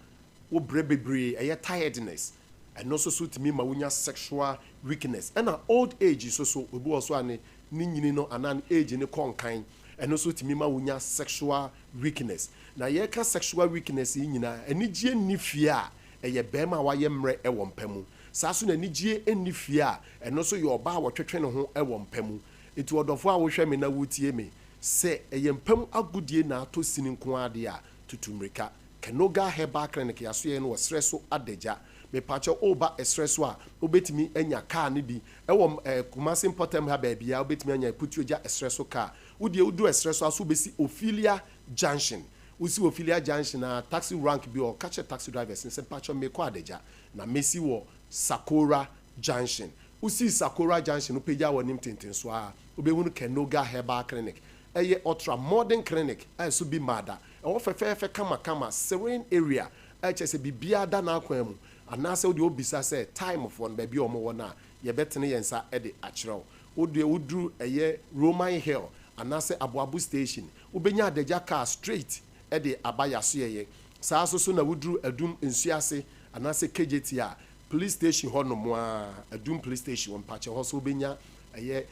wo brɛ bebree, ɛyɛ tiredness, ɛno nso so tumi ma wonya sexual weakness. Ɛna old age nso so, obi wɔ so a ne ne nyini no anaa ne age no kɔ nkan, ɛno nso tumi ma wonya sexual weakness. Na yɛreka sexual weakness yi nyinaa, anigyeɛ nni fie a, ɛyɛ barima a wayɛ mmerɛ wɔ mpa mu. Saa nso na anigyeɛ nni fie a, ɛno nso yɛ ɔbaa a wɔtwetwe ne ho wɔ mpa mu. Nti ɔdɔfoɔ a wohwɛ me na wotie me, sɛ ɛyɛ mpa mu agodie na atɔ sini nko ara deɛ a, tutu mmirika. Kanoga Herbal Clinic yɛasoɛeɛ no wɔ serɛ so adagya. Mepakyɛw woreba ɛserɛ so a, wobɛtumi anya car no bi wɔ eh, Kumasi mpɔtam ha baabiara wobɛtumi anya Putuogya ɛserɛ so car. Wo deɛ wodu ɛserɛ so a so wobɛsi Ophelia Junction. Wosi Ophelia Junction a, taxi rank bi wɔ hɔ, ka kyerɛ taxi drivers no sɛ mpakyɛw merekɔ Adagya na mɛsi wɔ Sakora Junction. Wosii Sakora Junction no pagya w'anim tentenso a, wobɛhunu Kanoga Herbal Clinic. Ɛyɛ ultra modern clinic a ɛso bi mmaa da. Ɛhɔ fɛfɛɛfɛ kamakama, serene area a kyerɛ sɛ biribiara da n'akwan mu. Anaasɛ wode wobisa sɛ Time foɔ no baabi a wɔwɔ no a, yɛbɛtene yɛn nsa de akyerɛ wo. Wo deɛ woduru ɛyɛ Roman Hill anaasɛ Aboabo station, wobɛnya adagya car straight de aba Yasoɛeɛ. Saa nso so na woduru Adum Nsuase anaasɛ Kejetia a, police station hɔ nom ara, Adum police station hɔ, mpakyɛ hɔ nso wobɛnya ɛyɛ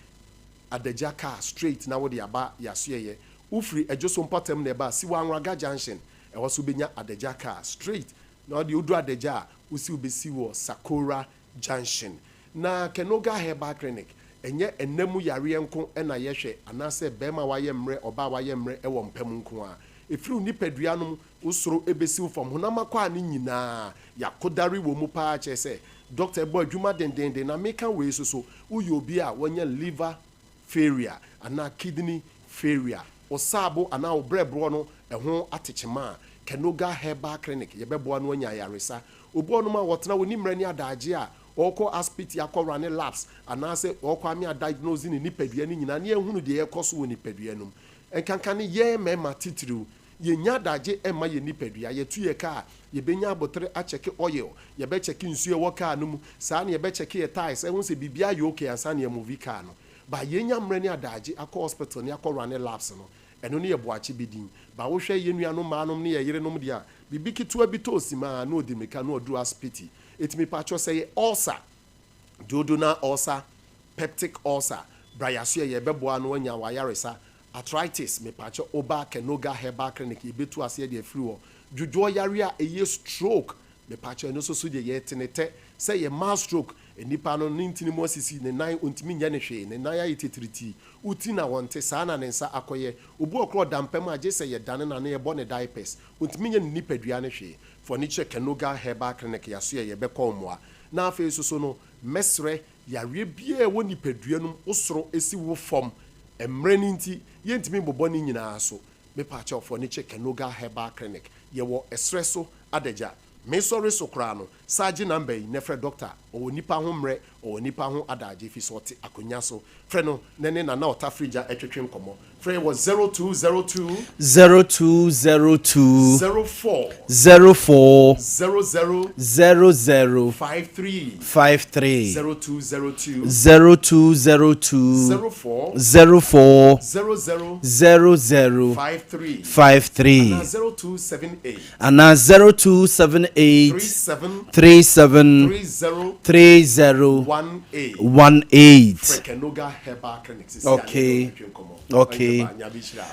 adagya car straight na wode aba Yasoɛeɛ. Wofiri Adwoso mpɔtam na ɛba a, si wɔ Anwraga junction, ɛhɔ nso wobɛnya adagya car straight na wode woduru Adagya a, wosi wobɛsi wɔ Sakora Junction. Na Kenoga Herbal Clinic, ɛnyɛ ɛna mu yareɛ nko na yɛhwɛ anaasɛ barima a wayɛ mmerɛ, ɔbaa a wayɛ mmerɛ wɔ mpa mu nko ara. Ɛfiri wo nipadua no mu, wo soro bɛsi wo fam, honam akwaa no nyinaa, yɛakodare wɔ mu pa ara kyerɛ sɛ dɔkta bɔ adwuma dendeenden. Na meka wei nso so, woyɛ obi a wanya liver failure anaa kidney failure, wo saabo anaa wo brɛboɔ no ɛho atekyema a, Kenoga Herbal Clinic yɛbɛboa no anya ayaresa. Obi wɔ hɔnom a ɔtena ɔnni mmerɛ ne adaagye a ɔrekɔ aspiti akɔ runne labs anaasɛ ɔrekɔ ame adiagnose ne nipadua no nyinaa ne yɛahunu deɛ ɛrekɔ so wɔ nipadua no mu. Nkanka ne yɛn mmarima titiriw, yɛnnya adagye mma yɛn nipadua. Yɛtu yɛn kaa a, yɛbɛnya abotere akyɛke oil, yɛbɛkyɛke nsuo a ɛwɔ kaa no mu, saa na yɛbɛkyɛke yɛn tyres ahu sɛ biribiara yɛ okay ansa na yɛamovi kaa no. But yɛnya mmerɛ ne adagye akɔ hospital ne akɔ runne labs no, ɛno ne yɛ boakye bi din. But wohwɛ yɛn nuanom mmaanom ne yɛn yerenom deɛ a, biribi ketewa bi tɔ osim a, na ɔdi mmirika na waduru asopiti. Enti mepakyɛw sɛ ɛyɛ ulcer, duodenal ulcer, peptic ulcer, bra yɛasoɛ yɛbɛboa no anya w'ayaresa. Arthritis, mepakyɛw woba Kenoga Herbal Clinic yɛbɛtu aseɛ de afiri hɔ. Dwodwoɔ yareɛ a ɛyɛ stroke, mepakyɛw ɛno nso so deɛ yɛte ne tɛ sɛ ɛyɛ mild stroke, nnipa no ne ntini mu asisi, ne nan ɔntumi nyɛ no hwee, ne nan ayɛ titiritii, wo ti na ɔnte, saa na ne nsa akɔyɛ. Obi wɔ koraa ɔda mpa mu a gye sɛ yɛdane no anaa yɛbɔ no diapers, ɔntumi nyɛ ne nipadua no hwee. Fa w'ani kyerɛ Kenoga Herbal Clinic yɛasoɛ yɛbɛkɔ wo mmoa. Na afei nso so no mɛsrɛ Yareɛ biara a ɛwɔ nipadua no mu, wo soro si wo fam, mmerɛ no nti yɛntumi mbobɔ ne nyinaa so. Mepaakyɛw fa w'ani kyɛ Kanoga Herbal Clinic. Yɛwɔ ɛserɛ so adagya. Mesɔre so koraa no, saa gye number yi na frɛ doctor. Ɔwɔ nipa ho mmerɛ, ɔwɔ nipa ho adagye fi sɛ ɔte akonwa so. Frɛ no na ne Nana Ɔtafrigya ɛtwetwe nkɔmmɔ. Frɛ wɔ 0202. 0202. 04. 04. 00. 00. 53. 53. 0202. 0202. 04. 04. 00. 00. 53. 53. Anaa 0278. Anaa 0278. 37. 37. 30. 30. 18. 18. Frɛ Kanoga Herbal Clinic sisi a ne Okay. dɔkta twetwe nkɔmmɔ. Ok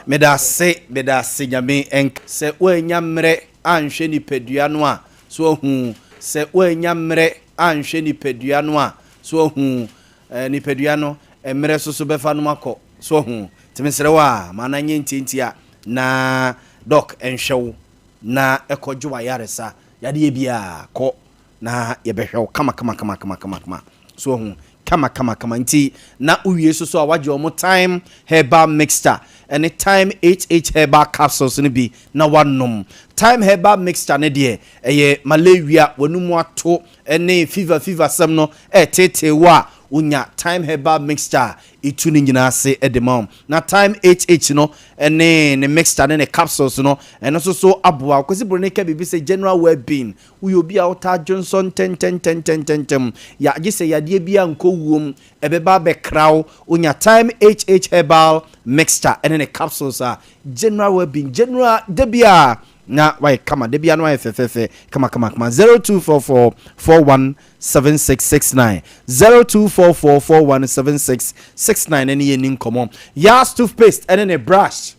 medase medase nyame nka. Sɛ woannya mmerɛ anhwɛ nipadua no a, so wahu? Sɛ woannya mmerɛ anhwɛ nipadua no a, so wahu? Eh, nipadua no, mmerɛ so so bɛfa nom akɔ, so wahu? Nti mesrɛ wo a, ma no nyɛ ntiantia na Doc nhwɛ wo na kɔgye w'ayaresa. Yadeɛ biara, kɔ. Na yɛbɛhwɛ wo kama kama kama kama kama kama. So wahu? Kama kama kama. Nti na wowie so so a wagye wɔn Thyme Herbal Mixture ɛne Thyme HH Herbal Capsules no bi na wanom. Thyme Herbal Mixture no deɛ ɛyɛ malaria, w'anum ato ɛne fever fever sɛm no ɛreteetee wo a, wonya Thyme Herbal Mixture a ɛtu ne nyinaa ase de ma wo. Na Thyme HH no ne ne mixture ne ne capsules no ɛno nso so aboa wo. Kwasi Broni ka biribi sɛ general well-being. Woyɛ obi a wotaa dwonsɔ ntɛntɛntɛntɛntɛm, ya gye sɛ yadeɛ bi ankɔ wuom, ɛbɛba abɛkra wo. Wonya Thyme HH Herbal Mixture ne ne capsules a, general wellbeing, general, da biara na wayɛ kama, da biara na wayɛ fɛfɛɛfɛ, kamakamakama. 0244 417669, 0244 417669 ɛne yɛn ni nkɔmmɔ. Yas toothpaste ne ne brush.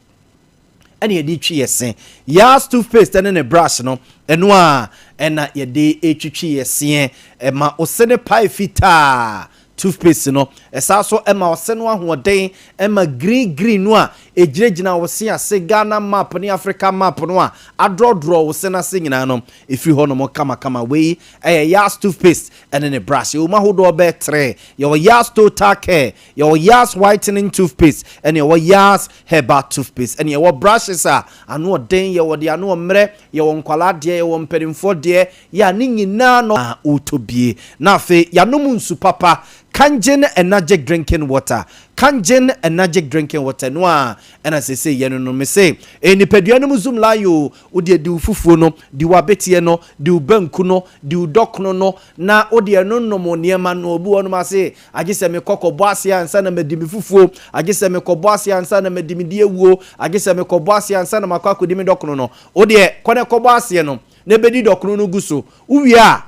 ɛna yɛde retwi yɛ se. Yas toothpaste ne ne brush no, ɛno a ɛna yɛde retwitwi yɛ seɛ. Ɛma wo se no pae fitaa. Toothpaste no, ɛsan so ɛma wo se no ahoɔden, ɛma green green no a ɛgyinagyina wo se ase, Ghana map ne Africa map no a adrɔdrɔ wo se no ase nyinaa no, ɛfiri hɔ nom kamakama. Wei ɛyɛ Yas toothpaste ne ne brush. Ɛwɔ mu ahodoɔ bɛyɛ tre. Yɛwɔ Yas Total Care, Yɛwɔ Yas whitening toothpaste ɛne yɛwɔ Yas herbal toothpaste ɛne yɛwɔ brushes a ano ɔden, yɛwɔ deɛ ano ɔmmerɛ, yɛwɔ nkwadaa deɛ, yɛwɔ mpanimfoɔ deɛ, yɛ a ne nyinaa no a wotɔ bie. Na afei yɛanom nsu papa, Kangen Enagic drinking water. Kangen Enagic drinking water no a ɛna seesei yɛ no no. Mese ɛyɛ nipadua no mu zoom line o. Wodeɛ di wo fufuo no, di w'abeteɛ no, di wo banku no, di wo dɔkono no na wodeɛ no nom nneɛma no. Obi wɔ nom ase agye sɛ mekɔ kɔbɔ ase ansa na madi me fufuo, agye sɛ mekɔbɔ ase ansa na madi me di awuo, agye sɛ mekɔbɔ ase ansa na makɔ akɔdi me dɔkono no. Wodeɛ kɔ na kɔbɔ aseɛ no na ɛbɛdi dɔkono no gu so. Wowie a,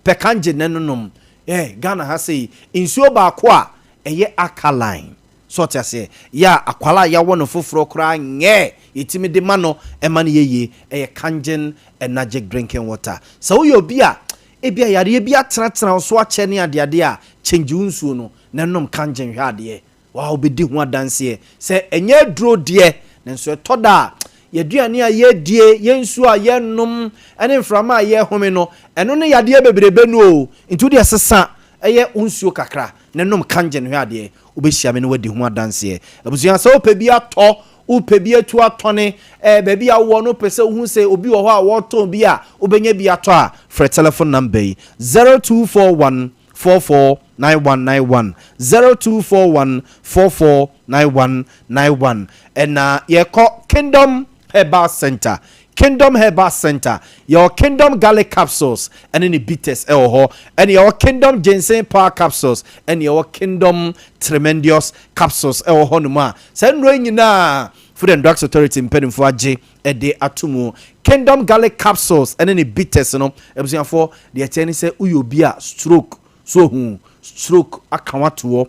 pɛ Kangen na no nom. Ghana ha sei, nsuo baako a ɛyɛ alkaline, so ɔte aseɛ, yɛ a akwala a yɛawɔ no foforɔ koraa nyɛ yɛtumi de ma no ɛma no yɛyie, ɛyɛ Kangen Enagic drinking water. Sɛ woyɛ obi a ebi a yareɛ bi atenatena wo so akyɛ ne adeade a, kyɛngye wo nsuo no na nom Kangen hwɛ adeɛ waa, wobɛdi ho adanseɛ sɛ ɛnyɛ aduro deɛ, nanso ɛtɔ da a yɛduane a yɛdie, yɛn nsuo a yɛnom ne mframa a yɛhome no, ɛno ne yadeɛ bebrebe no o. Nti wodeɛ sesa ɛyɛ wo nsuo kakra na nom Kangen hwɛ adeɛ, wobɛhyia me no wadi ho adanseɛ. Abusua, sɛ wopɛ bi atɔ, wopɛ bi atu atɔne, baabi a wowɔ no, wopɛ sɛ wohu sɛ obi wɔ hɔ a wɔtɔn bi a wobɛnya bi atɔ a, frɛ telephone number yi: 0241 449191, 0241 449191. Ɛna yɛkɔ Kingdom Herbal Center. Kingdom Herbal Center, yɛwɔ Kingdom Garlic capsules ɛne ne bitters ɛwɔ hɔ, ɛne yɛwɔ Kingdom Ginseng Power capsules, ɛne yɛwɔ Kingdom Tremendous capsules ɛwɔ hɔ nom a saa nnuro yi nyinaa Food and Drugs Authority mpanimfoɔ agye ɛde ato mu. Kingdom Garlic capsules ɛne ne bitters no, abusuafoɔ, deɛ ɛkyɛ ne sɛ woyɛ obi a stroke so ohu stroke aka watoɔ,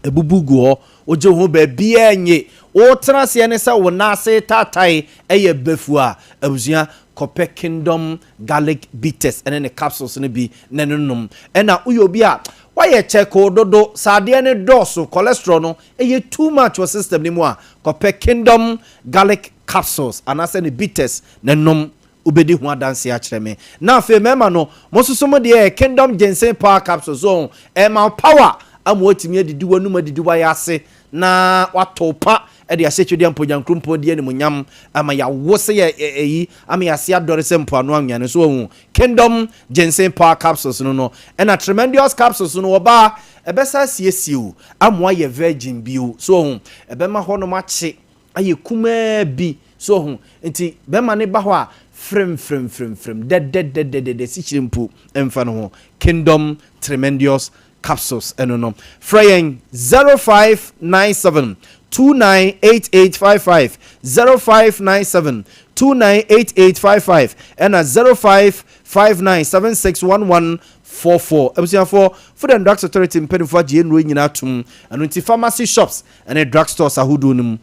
ebubu gu hɔ, wogye ho baabiara nye wotena aseɛ ne sɛ wo nan ase taatae ɛyɛ bɛfu a, abusua, kɔpɛ Kingdom Garlic bitters ɛne ne capsules no bi na ne nom. Ɛna woyɛ obi a wayɛ kyɛkoo dodo, saadeɛ ne dɔɔso, cholesterol no ɛyɛ too much wɔ system no mu a, kɔpɛ Kingdom Garlic capsules anaasɛ ne bitters na nom, wobɛdi ho adanse akyerɛ me. Na afei mmarima no, mo nso mo deɛ, Kingdom Ginseng Power capsules so ɛma wo power ama watumi adidi w'anum, adidi w'ayɛ ase na watɔ pa ɛde ahyɛ twɛdeɛ mpogyankurumpɔ di animonyam ama yɛawo sɛ yɛ ɛyi ama yɛase adɔre sɛ mpoano anwea no so. Wahu Kingdom Ginseng Power capsules no, ɛna Tremendous capsules no, wɔbaa ɛbɛsa asiesie o ama wayɛ virgin bio so. Wahu ɛbɛma hɔnom akye ayɛ kumaa bi so ho, nti bɛrima ne ba hɔ a, frem frem frem frem dɛdɛdɛdɛdɛ, sikyire mpo mfa no ho. Kingdom Tremendous capsules ɛno no, frɛ yɛn 0597 298855, 0597 298855, ɛna 0559 761144. Abusuafoɔ, Food and Drugs Authority mpanimfoɔ agye nnuro nyinaa tom, ɛno nti pharmacy shops ɛne drug stores ahodoɔ no mu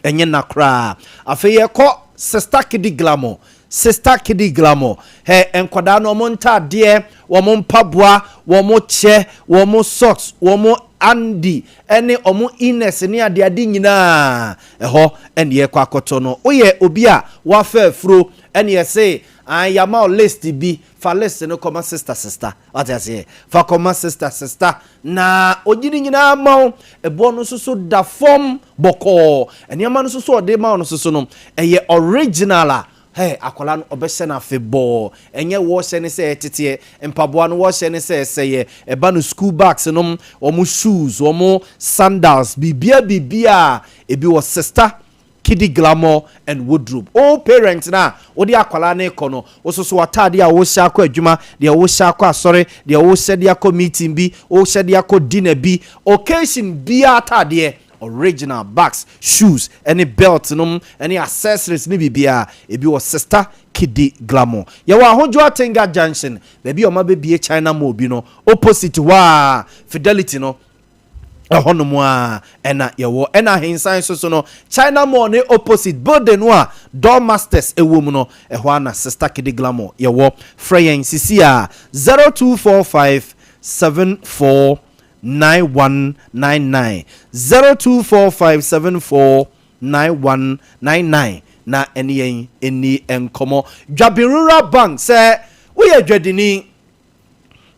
ɛnyɛ na koraa. Afei yɛkɔ Sister Kidi Glamour. Sister Kidi Glamour, hɛ, nkwadaa no wɔn ntaadeɛ, wɔn mpaboa, wɔn kyɛ, wɔn socks, wɔn andi ɛne wɔn inners ne adeade nyinaa ɛhɔ ɛne yɛkɔ akɔtɔ no. Woyɛ obi a wafa afuro ɛne yɛse yama wo list bi, fa list no kɔma Sister Sister, wate aseɛ, fa kɔma Sister Sister na ogyi ne nyinaa ma wo. Ɛboɔ no nso so da fam bɔkɔɔ. Nneɛma no nso so ɔde ma wo no nso so no ɛyɛ original a, hey, akwadaa no ɔbɛhyɛ no afebɔɔ, ɛnyɛ wɔhyɛ ne sɛ ɛteteɛ mpaboa no, wɔhyɛ ne sɛ ɛsɛyɛ ɛba no. School bags nom, wɔn shoes, wɔn sandals, biribia biribia ebi wɔ Sister Kidi Glamour and Wardrobe. All parents na wode akwadaa ne kɔ no, wososo ataade a wohyɛ akɔ adwuma, deɛ wohyɛ akɔ asɔre, deɛ wohyɛ de akɔ meeting bi, wohyɛ de akɔ dinner bi, occasion biara, ataadeɛ original, bags, shoes ɛne belt nom ɛne accessories ne biribiara ebi wɔ Sister Kidi Glamour. Yɛwɔ Ahodwo Atenga Junction, baabi a ɔma bɛbie China Mall bi no opposite hɔ a Fidelity no, ɛhɔnom a ɛna yɛwɔ. Ɛna ahensan nso so no, China Mall ne opposite building no a Door Masters ɛwɔ mu no, ɛhɔ ana Sister Kidi Glamour yɛwɔ. Frɛ yɛn sisi a 0245 74 9199, 0245 74 9199, na ɛne yɛn ɛni nkɔmmɔ. Dwaben Rural Bank, sɛ woyɛ dwadini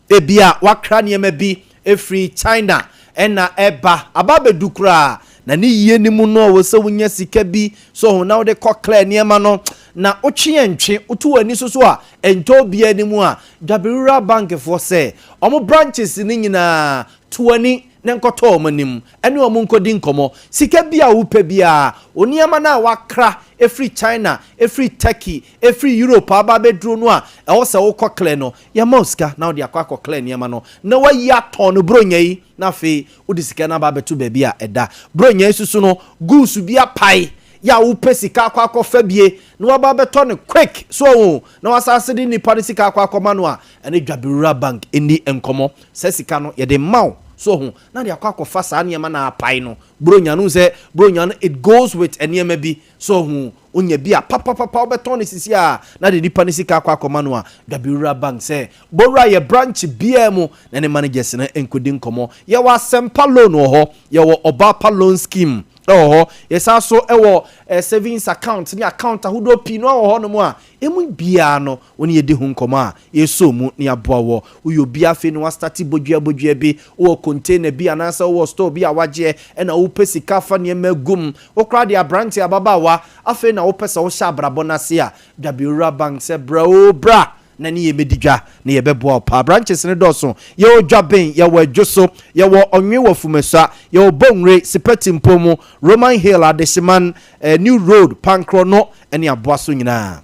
ebi a wakra nneɛma bi efiri China ɛna ɛba aba abɛdu koraa na ne yie ne mu no, wɔ sɛ wonya sika bi so ho na wode kɔ clear nneɛma no na wotwe yɛn ntwe wotu w'ani so so a ɛntɔ obiara anim a, Dwaben Rural Bank foɔ sɛ ɔmo branches ne nyinaa to w'ani. na nkɔtɔ wɔn anim ɛne wɔn nkɔdi nkɔmɔ. Sika bi a wopɛ biara, onneɛma no a wakra efiri China, efiri Turkey, efiri Europe aba abɛduro no a ɛwɔ sɛ wokɔ clear no, yɛma wo sika na wode akɔ clear nneɛma no na wayi atɔn no buronya yi, na afei wode sika no aba abɛto baabi a ɛda. Buronya yi soso no, goods bi apae yɛ a wopɛ sika akɔfa bie na waba abɛtɔ no quick so ɔho na wasase de nipa no sika akɔma no a, ɛne Dwabe Bank ɛni nkɔmmɔ sɛ sika no yɛde ma wo so ho na de akɔfa saa nneɛma na apae no. Buronya no sɛ buronya no, it goes with nneɛma bi so ho. Onya bi a papapapa wobɛtɔn no sisi a na de nipa no sika akɔma no a, Dwabe Bank sɛ bowura yɛ branch biara mu na ne managers no nkɔdi nkɔmmɔ. Yɛwɔ Asɛmpa loan wɔ hɔ, yɛwɔ Ɔbaapa loan scheme ɛwɔ hɔ, yɛsan so ɛwɔ savings account ne account ahodoɔ pii no wɔ hɔ nom a emu biara no wɔn yɛdi ho nkɔmɔ a yɛsɔ mu ne aboa wɔ. Woyɛ obi afei na wastart bodua bodua bi, wowɔ container bi anaasɛ wowɔ store bi a wagyeɛ ɛna wopɛ sika fa nneɛma gum, wokora de aberante ababaawa afei na wopɛ sɛ wohyɛ abrabɔ n'ase a, Dwabe Bank sɛ bra o, bra na ne yɛbɛdi dwa na yɛbɛboa wo paa. Branches no dɔɔso. Yɛwɔ Dwaben, yɛwɔ Adwo so, yɛwɔ Ɔnwe wɔ Fumasa, yɛwɔ Bongre, Sipɛti mpo mu, Roman Hill, Adehyeman, New Road, Pankorɔ no ne aboa so nyinaa.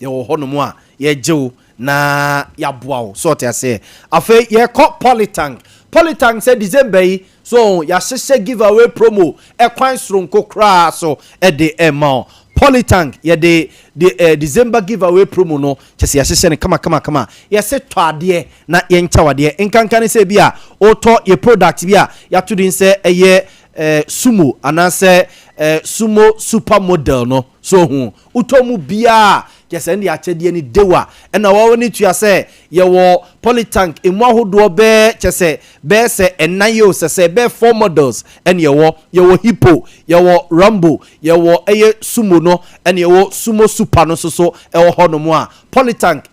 Yɛwɔ hɔnom a yɛgye wo na yɛaboa wo so ɔte aseɛ. Afei yɛkɔ Polytank. Polytank sɛ December yi so yɛahyehyɛ giveaway promo ɛkwan soronko koraa so ɛde ɛma wo. Polytank yɛde de December giveaway promo no kyɛ sɛ yɛahyehyɛ no kama kama kama. Yɛsɛ tɔ adeɛ na yɛnkyɛw adeɛ. Nkanka ne sɛ bi a wotɔ yɛ product bi a yɛato din sɛ ɛyɛ Sumo anaasɛ Sumo super model no so ho, wotɔ mu biaa kyɛ sɛ ɛne akyɛdeɛ no dewa ɛna wɔwɔ ne tua sɛ yɛwɔ Polytank emu ahodoɔ bɛɛ kyɛ sɛ bɛɛ sɛ ɛnan yi o, sɛ bɛɛ four models ɛne yɛwɔ. Yɛwɔ Hippo, yɛwɔ Rambo, yɛwɔ ɛyɛ Sumo no, ɛne yɛwɔ Sumo super no nso so ɛwɔ hɔnom a Polytank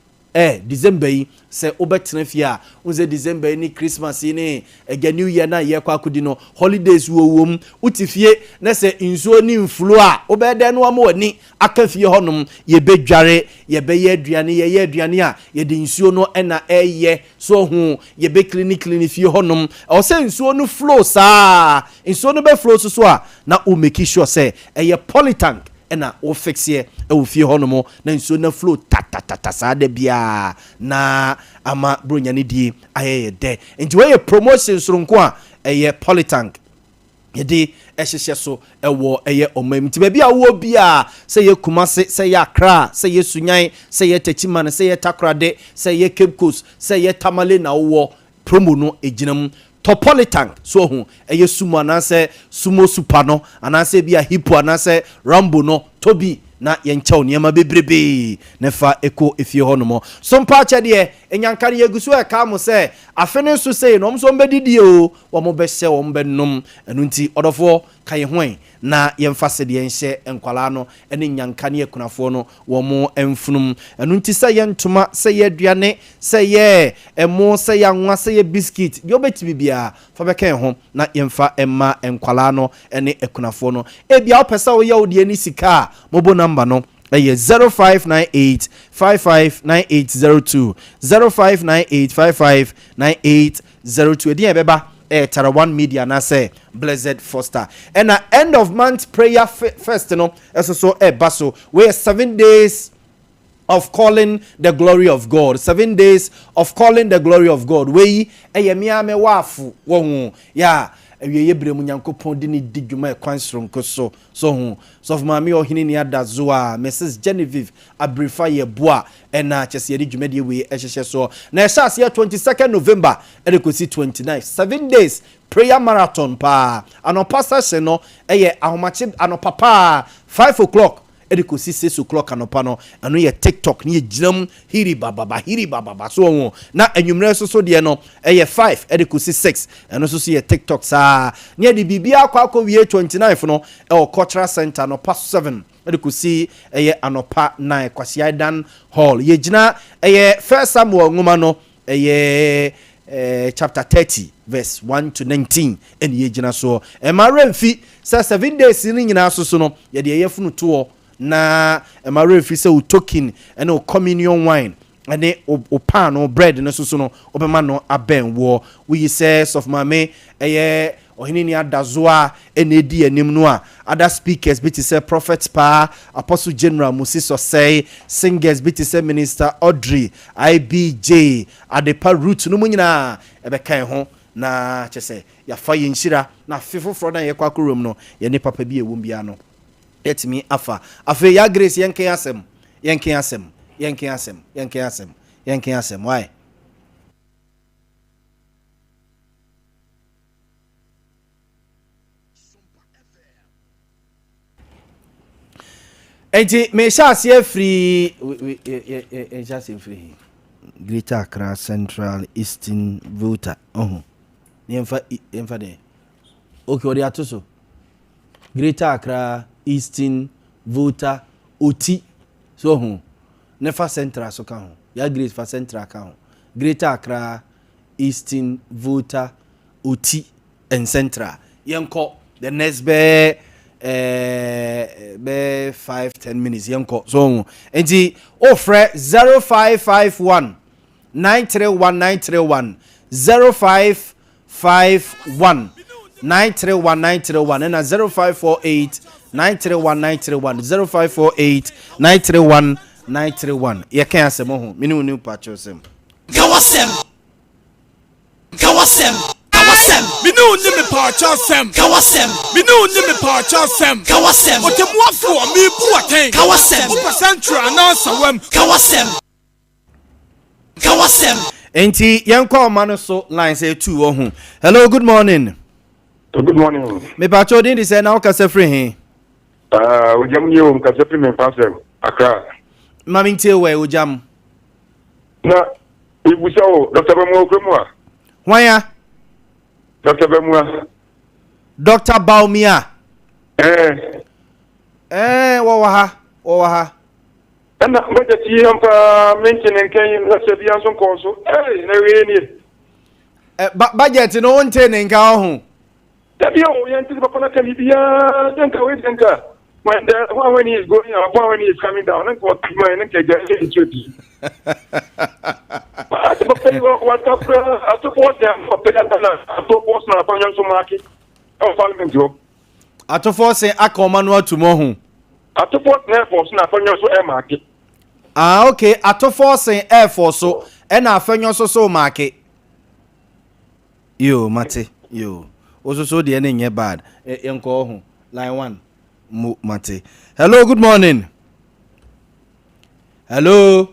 December yi sɛ wobɛtena fie a, wo sɛ December yi ne Christmas yi ne ɛgya New Year na yɛkɔ akɔdi no, holidays wɔ wɔ mu, wote fie na sɛ nsuo ne mflow a, wobɛyɛ dɛn no ama w'ani aka fie hɔnom? Yɛbɛdware, yɛbɛyɛ aduane, yɛyɛ aduane a yɛde nsuo no ɛna ɛyɛ so ho, yɛbɛclean clean fie hɔnom. Ɛwɔ sɛ nsuo no flow saa. Nsuo no bɛ flow so so a, na wo make sure sɛ ɛyɛ Polytank ɛna wo fixeɛ ɛwɔ fie hɔnom na nsuo no flow tatatata saa da biara na ama buronya no die ayɛ yɛ dɛ. Nti wɔyɛ promotion soronko a ɛyɛ Polytank yɛde ɛhyehyɛ so ɛwɔ ɛyɛ ɔman mu. Nti baabi a wowɔ biara, sɛ yɛ Kumase, sɛ yɛ Accra, sɛ yɛ Sunyan, sɛ yɛ Techiman, sɛ yɛ Takorade, sɛ yɛ Cape Coast, sɛ yɛ Tamale na wowɔ, promo no egyina mu. Tɔ Polytank so ho, ɛyɛ Sumo anaasɛ Sumo super no anaasɛ bi a Hippo anaasɛ Rambo no, tɔ bi na yɛnkyɛw nneɛma bebrebee na fa ɛkɔ efie hɔ nom so. Mpa akyɛdeɛ enyanka no yɛgu so ɛka mo sɛ afe no nso sei na wɔn nso wɔn bɛdidi o, wɔn bɛhyɛ, wɔn bɛnom. Ɛno nti ɔdɔfoɔ, ka yɛn ho na yɛmfa sɛdeɛ nhyɛ nkwalaa no ne nyanka ne akunafoɔ no wɔn mfunum. Ɛno nti sɛ yɛ ntoma, sɛ yɛ aduane, sɛ yɛ ɛmo, sɛ yɛ anwa, sɛ yɛ biscuit deɛ, wobɛtumi biara fa bɛka yɛn ho na yɛmfa mma nkwalaa no ne akunafoɔ no. Ebia wopɛ sɛ woyɛ wo deɛ ne sika a, mobile number no ɛyɛ 0598 559802, 0598 559802. Ɛdeɛ yɛbɛba ɛyɛ Tara One Media anaasɛ Blessed Foster. Ɛna end of month prayer first no ɛso so ɛba so. Wɔyɛ 7 days of calling the glory of God, 7 days of calling the glory of God. Wei ɛyɛ mmea mɛ waafo wɔ ho yɛ a awieyɛ berɛ mu Nyankopɔn de ne di dwuma ɛkwan soronko so so ho. Sɔfo maame ɔhene ni ada zo a Mrs Genevieve Abirifa yɛ boa ɛna kyɛ sɛ yɛde dwumadie wei ɛhyehyɛ soɔ na ɛhyɛ aseɛ 22nd November ɛde kɔsi 29, 7 days prayer marathon paa. Anɔpa session no ɛyɛ ahomakye anɔpa paa 5 o'clock ɛde kɔsi 6 o'clock anɔpa no. Ɛno yɛ TikTok ne yɛgyina mu hiri bababa hiri bababa so wɔn. Na anwummerɛ nso so deɛ no ɛyɛ 5 ɛde kɔsi 6, ɛno nso so yɛ TikTok saa ne yɛde biribiara akɔ wie 29 no ɛwɔ Cultural Center anɔpa 7 ɛde kɔsi ɛyɛ anɔpa 9, Kwasi Aidan Hall. Yɛgyina ɛyɛ First Samuel nwoma no ɛyɛ chapter 30 verse 1 to 19 ɛne yɛgyina soɔ. Ɛma werɛ sɛ 7 days no nyinaa so so no yɛde ɛyɛ funu toɔ na ɛma werɛ mfi sɛ wo token ɛne wo communion wine. Ɛne wo paanoo, bread, no nso so no, wobɛma no abɛn woɔ. Woyi sɛ Sɔfo Maame ɛyɛ Ɔhene Ni Adazoa ɛna ɛdi anim no a, other speakers bi te sɛ Prophet Paa, Apostle General Musi Sɔsɛe, singers bi te sɛ Minister Audrey, IBJ, Adepa Ruth no mu nyinaa ɛbɛka yɛn ho na kyerɛ sɛ yɛafa yɛn nhyira na afe foforɔ no a yɛkɔ akɔwura mu no, yɛne papa bi a ɛwom biara no yɛatumi afa. Afei Yaa Grace yɛnka yɛn asɛm. Yɛnke asɛm, yɛnke asɛm, yɛnke asɛm, yɛnke asɛm, why? Enti mehyɛ aseɛ firi nhyɛ aseɛ firi he Greater Accra Central Eastern Volta ɔho yɛmfa yɛmfa deɛ okay ɔde ato so Greater Accra Eastern Volta Oti so ho ne fa Central so ka ho ya Grace fa Central ka ho Greater Accra Eastern Volta Oti and Central yɛnkɔ the next bɛɛ eh, bɛɛ 5 10 minutes yɛnkɔ so ho. Nti wofrɛ 0551 931 931, 0551 931 931, ɛna 0548 931 931, 0548 931 931. Yɛka asɛm ho mene wo ne pakyɛw sɛm. Kawasɛm, kawasɛm, kawasɛm. Mene wo ne me paakyɛ asɛm. Kawasɛm. Mene wo ne me paakyɛ asɛm. Kawasɛm. Ɔtɛmuafoɔ, mebu atɛn. Kawasɛm. Wopɛ sɛ ntwerɛ anaa sawam. Kawasɛm, kawasɛm. Nti yɛnkɔ ɔma no so line sɛ ɛtu wɔ ho. Hello, good morning. Good morning. Mepakyɛw, din de sɛ na wokasa firi he? Ogyam ni o, nkasa firi me mfa sɛm, Accra. Ma mentie wɔ Ogyam. Na ibusa o, Dr. Bawumia okura mu a? Hwan a? Dr. Bawumia. Dr. Bawumia. Eh. Eh, wɔwɔ ha, wɔwɔ ha. Ɛna budget yi ampa mente ne nka yi sɛ bia nso nkɔɔ so. Ei, na wie nie. Eh, budget no wonte ne nka ɔho. Dabi o, yɛn ti papa na ka biribiara sɛ nka wei deɛ nka when he is going up, when he is coming down, nka ɔtuma ne nka gya ɛyɛ nsuo di. Ati papa yi wata kura atofo ɔsɛn papa yi ata na atofo ɔsɛn afanya nso maake ɛwɔ parliament hɔ. Atofoɔ se aka ɔma no atum ɔho. Atofoɔ sɛn ɛfɔ so na afanya nso ɛmaake. Ah, okay, atofoɔ sen ɛfɔ so ɛna afanya nso so maake. Yo, mate, yo. Wo so deɛ ne nyɛ bad. Yɛnkɔ ɔho. Line one. Mo mate. Hello, good morning. Hello.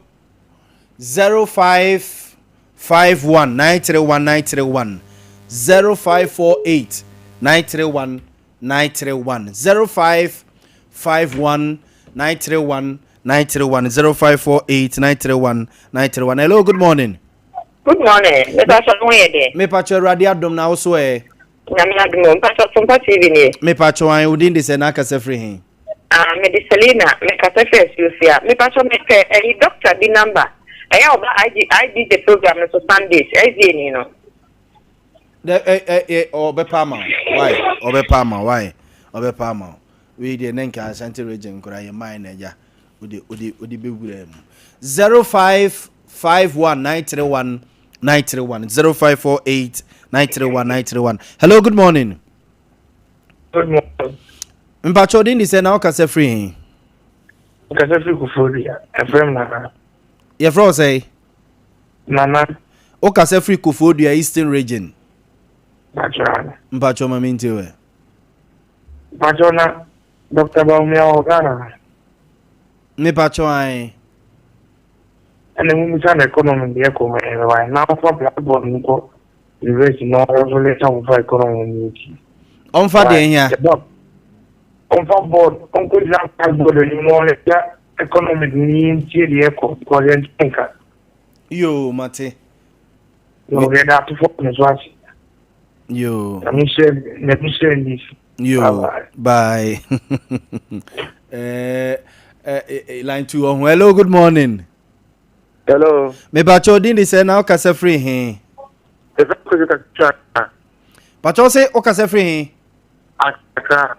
0551 931 931, 0548 931 931, 0551 931 931, 0548 931 931. Hello, good morning. Good morning. Mepa ho yɛ dɛ. Mepakyɛ, Awurade adom, na wo so ɛ? Nyame adom o. Mpatɔ Sompa TV nie. Mepakyɛ an, wo din de sɛ na akasa firi he? Ah, mede Selina, mekasa firi Asuofia. Mepatɔ mepɛ ɛyi doctor bi number. Ɛyɛ a ɔba IG IBJ program no so Sundays, SDA ni no. Dɛ ɛ ɛ ɛ ɔbɛpa ama wo. Why? Ɔbɛpa ama wo. Why? Ɔbɛpa ama wo. Wei deɛ ne nka Ashanti Region koraa yɛ mine na agya. Wode wode wode bɛwura mu. 0551 931 931, 0548 931 931. Hello, good morning. Good morning. Mpakyɛ, din de sɛ na wokasa firi he? Nkasa firi Koforidua. Ɛfrɛ m Nana. Yɛfrɛ wo sɛ? Nana. Wokasa firi Koforidua, Eastern Region. Mpakyɛ. Mpakyɛ, ma mentie wɛ. Mpakyɛ, na Dr. Bawumia wɔ Ghana? Mepakyɛ an. Ɛna mumisa no economy deɛ kɔ ma ɛbɛwa na ɔfa blackboard no kɔ university na ɔnso ne sɛ ɔmfa economy no ti. Ɔmfa deɛ hia? Ɔmfa board, ɔnkɔgyina blackboard anim na ɔlɛkyɛ economy no, yɛntie deɛ ɛkɔ because yɛnte nka. Yo, mate. Yɛda atofo no so ase. Yo. Nyame hyɛ, Nyame hyɛ ndc. Yo, bye. Line two ɔho. Hello, good morning. Hello. Mepakyɛ, din de sɛ na wokasa firi he? Ɛfɛ kojú kakra. Pakyɛ, wo sɛ wokasa firi he? Accra.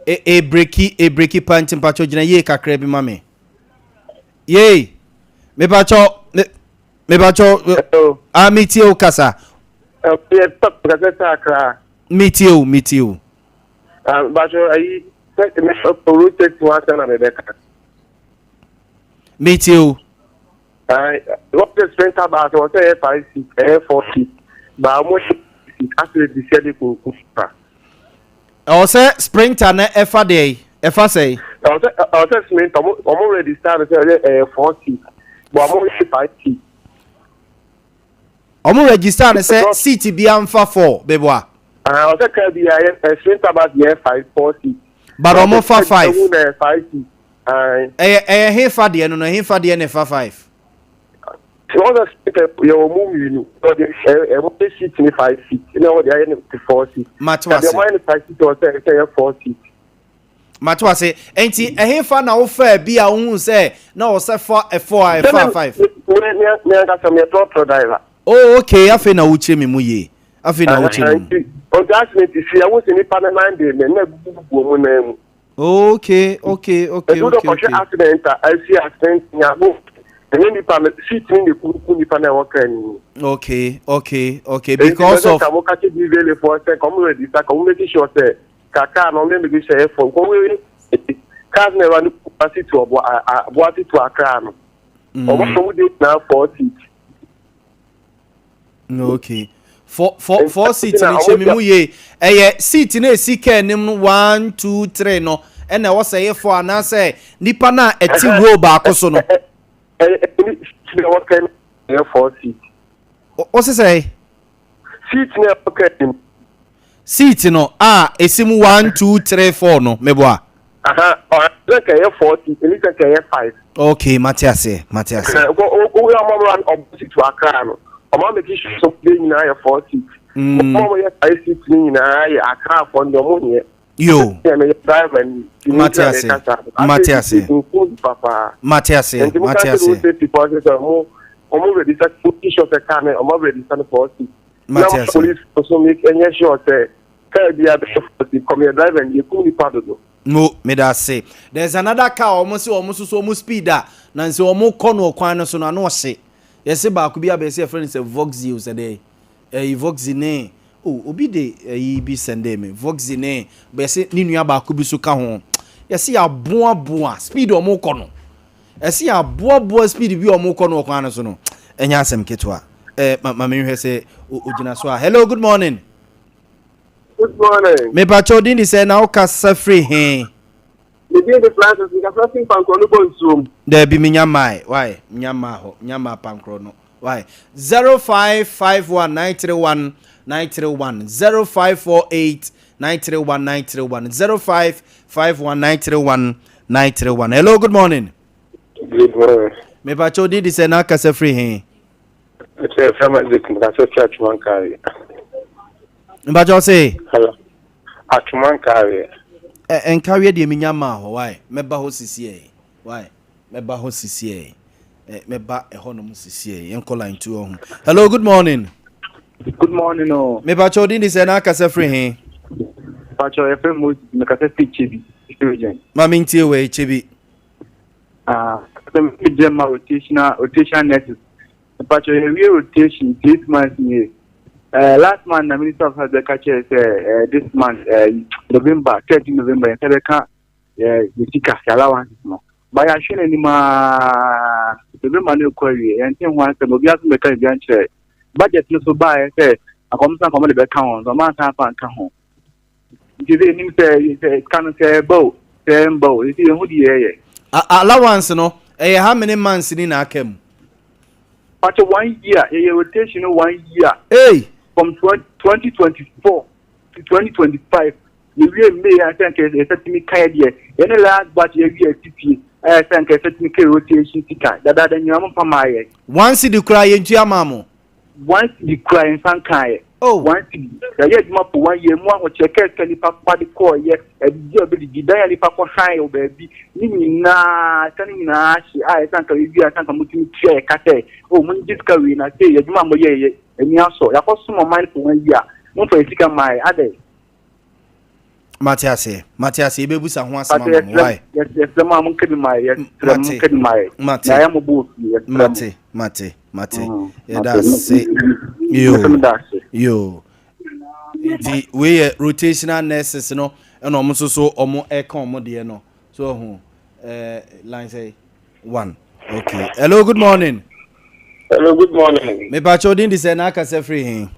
E breaki, e breaki pa, nti mpakyɛ gyina yie kakra bi ma me. Yei. Mepakyɛ me. Mepakyɛw, ah, metie wo kasa. Yɛ pap kasa sɛ akra. Metie wo, metie wo. Ah, bakyɛw ayi, sɛ me road safety ho asɛm na mebɛka. Metie wo. Wɔn sprinter bus wɔ sɛ ɛyɛ 5 seat, ɛyɛ 4 seat. Ba wɔn seat asɛ de sɛ de kunkum pa. Ɛwɔ sɛ sprinter no ɛfa deɛ ɛfa sɛ. Ɛwɔ sɛ ɛwɔ sɛ sprinter ɔmo ɔmo register no sɛ ɛyɛ ɛyɛ 4 seat. But ɔmo yɛ 5 seat. Ɔmo register no sɛ seat bi anfa 4 beboa. Ɛwɔ sɛ car bi yɛ sprinter bus yɛ 5 4 seat. But ɔmo fa 5. Ɛwɔ na 5 seat. Ɛyɛ ɛyɛ hefa deɛ no no hefa deɛ na ɛfa 5. Wɔn sɛ sprinter yɛ wɔn mu mmienu ɔde ɛ ɛmo de seat ne 5 seat ɛna wɔde ayɛ ne 4 seat. Mate wase. Ɛdeɛ wɔn ayɛ ne 5 seat wɔ sɛ ɛsɛ yɛ 4 seat. Mate wase nti ɛhefa na wofaa bi a wohu sɛ na ɔsɛ fa 4 a ɛfa 5. Me me me ankasa me yɛ trɔtrɔ driver. Oh okay afei na wokyerɛ me mu yie afei na wokyerɛ me mu. Nti ɔnti accident si a wosi nipa ne nan de ne na ebubu wɔn nan mu. Okay okay okay okay. Okay. Kɔhwɛ accident a asi accident nya bo ɛnyɛ nipa no seat ne na ekuku nipa na ɛwɔ kaa ne mu. Okay because of. Nti mo ka kyerɛ DVLA foɔ sɛ kɔmo register kɔmo make sure sɛ ka kaa no ɔmo make sure ɛyɛ fɔm kɔmo cars na ɛwɔ ne Kumasi to ɔbo Aboase to Accra no. Ɔmo ɔmo de na 4 seat. Okay. 4 seat no kyerɛ me mu yie. Ɛyɛ seat no esi kaa anim no 1 2 3 no ɛna ɛwɔ sɛ ɛyɛ 4 anaasɛ nipa no a ɛte row baako so no. Ɛyɛ seat na ɛwɔ kaa anim ɛyɛ 4 seat. O sisɛ? Seat na ɛwɔ kaa anim. Seat no a esi mu 1 2 3 4 no meboa. Aha, ɔsɛ kɛ ɛyɛ 4 seat, ɛni sɛ kɛ ɛyɛ 5. Okay, mate ase, mate ase. Wo wo ɔmo ɔmo seat wɔ Accra no, ɔmo ameki sure sɛ ɔmo nyinaa yɛ 4 seat. Ɔmo ɔmo yɛ 5 seat ne nyinaa yɛ Accra fɔ ne ɔmo nyɛ. Yo. Driver ni. Mate ase. Mate ase. Mate ase. Mate ase. Ɔmo ɔmo register sure sɛ car no ɔmo register no 4 seat. Mate ase. Police nso make ɛnyɛ sure sɛ car bi abɛyɛ 4 seat kɔmi yɛ driver ni ekum nipa dodo. No, me da se. There's another car ɔmo se ɔmo soso ɔmo speed a na nse ɔmo kɔ no kwan no so no ano ɔhye. Yɛse baako bi abɛyɛ sɛ yɛfrɛ no sɛ Voxy o sɛ dɛ. Ɛyi Voxy ne oh obi de ɛyi bi sɛnde me Voxy ne bɛse ne nua baako bi so ka ho. Yɛse yɛaboaboa speed ɔmo kɔ no. Ɛse yɛaboaboa speed bi ɔmo kɔ no kwan no so no. Ɛnyɛ asɛm ketewa. Ma me hwɛ sɛ ogyina so a. Hello, good morning. Good morning. Me pacho din di sɛ na wo kasa firi he? Me din de Francis, me kasa firi Pankro no bɔ nsuom. Dabi me nya mae. Why? Nya ma ho. Nya ma Pankro no. Why? 0551 931 931 0548 931 931 0551 931 931. Hello, good morning. Good morning. Me pacho din di sɛ na kasa firi he? Ɛkyɛ fɛma de kasa firi Atwumankari. Mpacho se? Hello. Atwumankari. Nkawie deɛ menya maa hɔ, why? Mɛba hɔ sisi ɛ. Why? Mɛba hɔ sisi ɛ. Mɛba ɛhɔ nom sisi ɛ. Yɛnkɔ line 2 ɔho. Hello, good morning. Good morning o. Mepacho din di sɛ na akasa firi he? Pacho yɛfrɛ Moses, mekasa firi Kyebi, region. Ma mentie wɔ Kyebi. Ah, sɛ megyina ma rotational nurses. Pacho yɛwie rotation 8 months nie. Last month na Minister of Health bɛka kyerɛ sɛ this month November 13 November yɛn sɛ bɛka yɛ sika yɛ allowances no. Ba yɛahwɛ n'anim aa November no kɔ awie yɛnte ho asɛm obi aso bɛka biribi ankyerɛ. Budget no so baeɛ sɛ akɔmsa nkɔmɔ de bɛka ho nso ɔmo ansan afa nka ho. Nti sɛ enim sɛ sika no sɛ ɛba o sɛ ɛmba o nti yɛn ho di yɛyɛ. Allowance no ɛyɛ how many months ni na aka mu? Pacho 1 year yɛyɛ rotation no 1 year. Hey. From 2024 to 2025 yɛwie May a sɛ nka yɛsɛ tumi ka yɛ deɛ yɛne last batch yɛwie atipie ɛyɛ sɛ nka yɛsɛ tumi ka rotation sika dadaada nyinaa mo mpa maa yɛ. 1 cedi koraa yɛntua maa mo. 1 cedi koraa yɛnsa nkaa yɛ. Oh. 1 cedi yɛyɛ adwuma for 1 year mu ahokyerɛ kɛsika nipa pa de kɔɔ yɛ ɛdidi a ɔbɛdidi dan a nipa kɔ han wɔ baabi ne nyinaa sika ne nyinaa hye a yɛsɛ nka yɛwie a sɛ nka motumi tua yɛ ka sɛ oh mo ngye sika wei na sɛ yɛ adwuma a moyɛ yɛ ani asɔ yɛakɔsom ɔman for 1 year momfa yɛ sika mmaa yɛ adɛ. Mate ase, mate ase, ebebusa ho asɛm ama mo. Why? Yɛsrɛ mo a monka bi ma yɛ, yɛsrɛ mo monka bi ma yɛ. Mate. Na yɛ mo bɔ ofie, yɛsrɛ mo. Mate. Mate, mate. Yɛda ase. Yo. Yo. Nti wei yɛ rotational nurses no ɛna ɔmo nso so ɔmo ɛka ɔmo deɛ no. So ɔho ɛɛ line sɛ one. Okay. Hello, good morning. Hello, good morning. Mepakyɛ odin de sɛ na akasa firi he?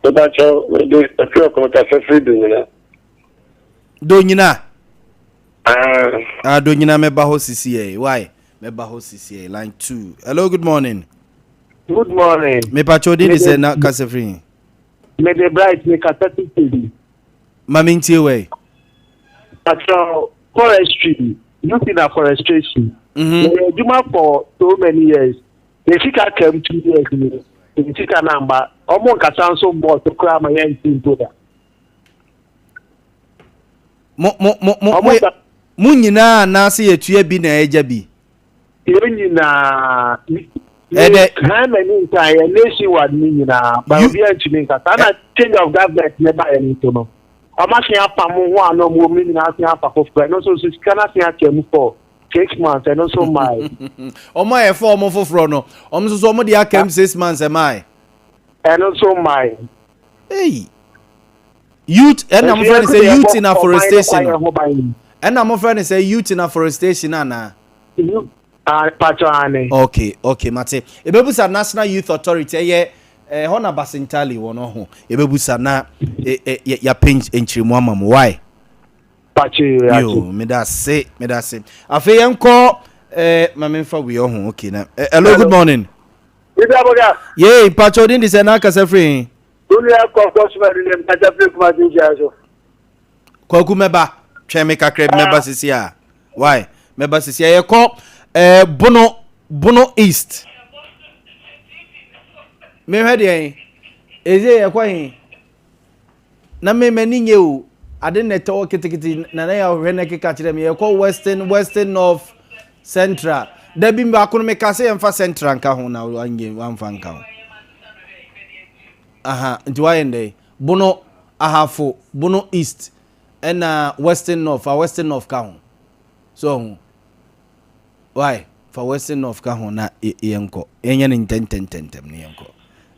Mepakyɛ mede afiri ɔkɔm kasa firi Donyina. Donyina? Ah, Donyina mɛba hɔ sisi ɛ. Why? Mɛba hɔ sisi ɛ. Line 2. Hello, good morning. Good morning. Mepakyɛ odin de sɛ na kasa firi he? Mede Bright me kasa firi bi. Ma mentie wɛ. Pakyɛ forestry, youth in afforestation. Meyɛ adwuma for so many years. Yɛ sika kam 2 years ni. Yɛ sika na mba. Ɔmo nkasa nso mbɔ so koraa ma yɛn nti mpo da. Mo mo mo mo mo mo nyinaa anaasɛ yɛtua bi na ɛgya bi? Yɛn nyinaa. Ɛdɛ. Han na ni nka yɛ nationwide ni nyinaa. Ba obi antumi nkasa. Na change of government ne ba yɛn nso no. Ɔmo asen apam ho a na ɔmo wɔ mu ne nyinaa asen afa foforɔ. Ɛno nso so sika no asen akyɛ mu for 6 months. Ɛno nso mmaa. Ɔmo a yɛfa ɔmo foforɔ no, ɔmo nso so ɔmo de aka mu 6 months ɛmaa. Ɛno nso mmaa. Hey. Youth ɛna mo fɛ no sɛ youth in afforestation. Ɛna mo fɛ no sɛ youth in afforestation anaa? Patro ane. Okay, mate. Ebebusa National Youth Authority ɛyɛ ɛhɔ na Basintali wɔ no ho. Ebebusa na yɛapɛ nkyerɛmu ama mo. Why? Patro. Yo, meda se, meda se. Afei yɛnkɔ ma memfa wei ɔho. Okay na. Hello, good morning. Bibi Aboga. Yee, mpakyɛ odin de sɛ na akasa firi he? Onua kɔkɔ soma bi ne mpakyɛ firi Kumasi nhyia so. Kwaku mɛba, twɛn me kakra bi mɛba sisi a. Why? Mɛba sisi a yɛkɔ Bono Bono East. Mehwɛ deɛ eze yɛkɔ he. Na me m'ani nye o. Ade na ɛtɔ hɔ ketekete na na yɛahwɛ na ɛkeka kyerɛ me yɛkɔ Western Western North Central. Dabi baako no meka sɛ yɛmfa Central nka ho na wanyɛ wamfa nka ho. Aha, nti wayɛ ndɛ Bono Ahafo, Bono East ɛna Western North, fa Western North ka ho. So ho. Why? Fa Western North ka ho na yɛnkɔ. Yɛnyɛ no ntɛntɛntɛntɛm na yɛnkɔ.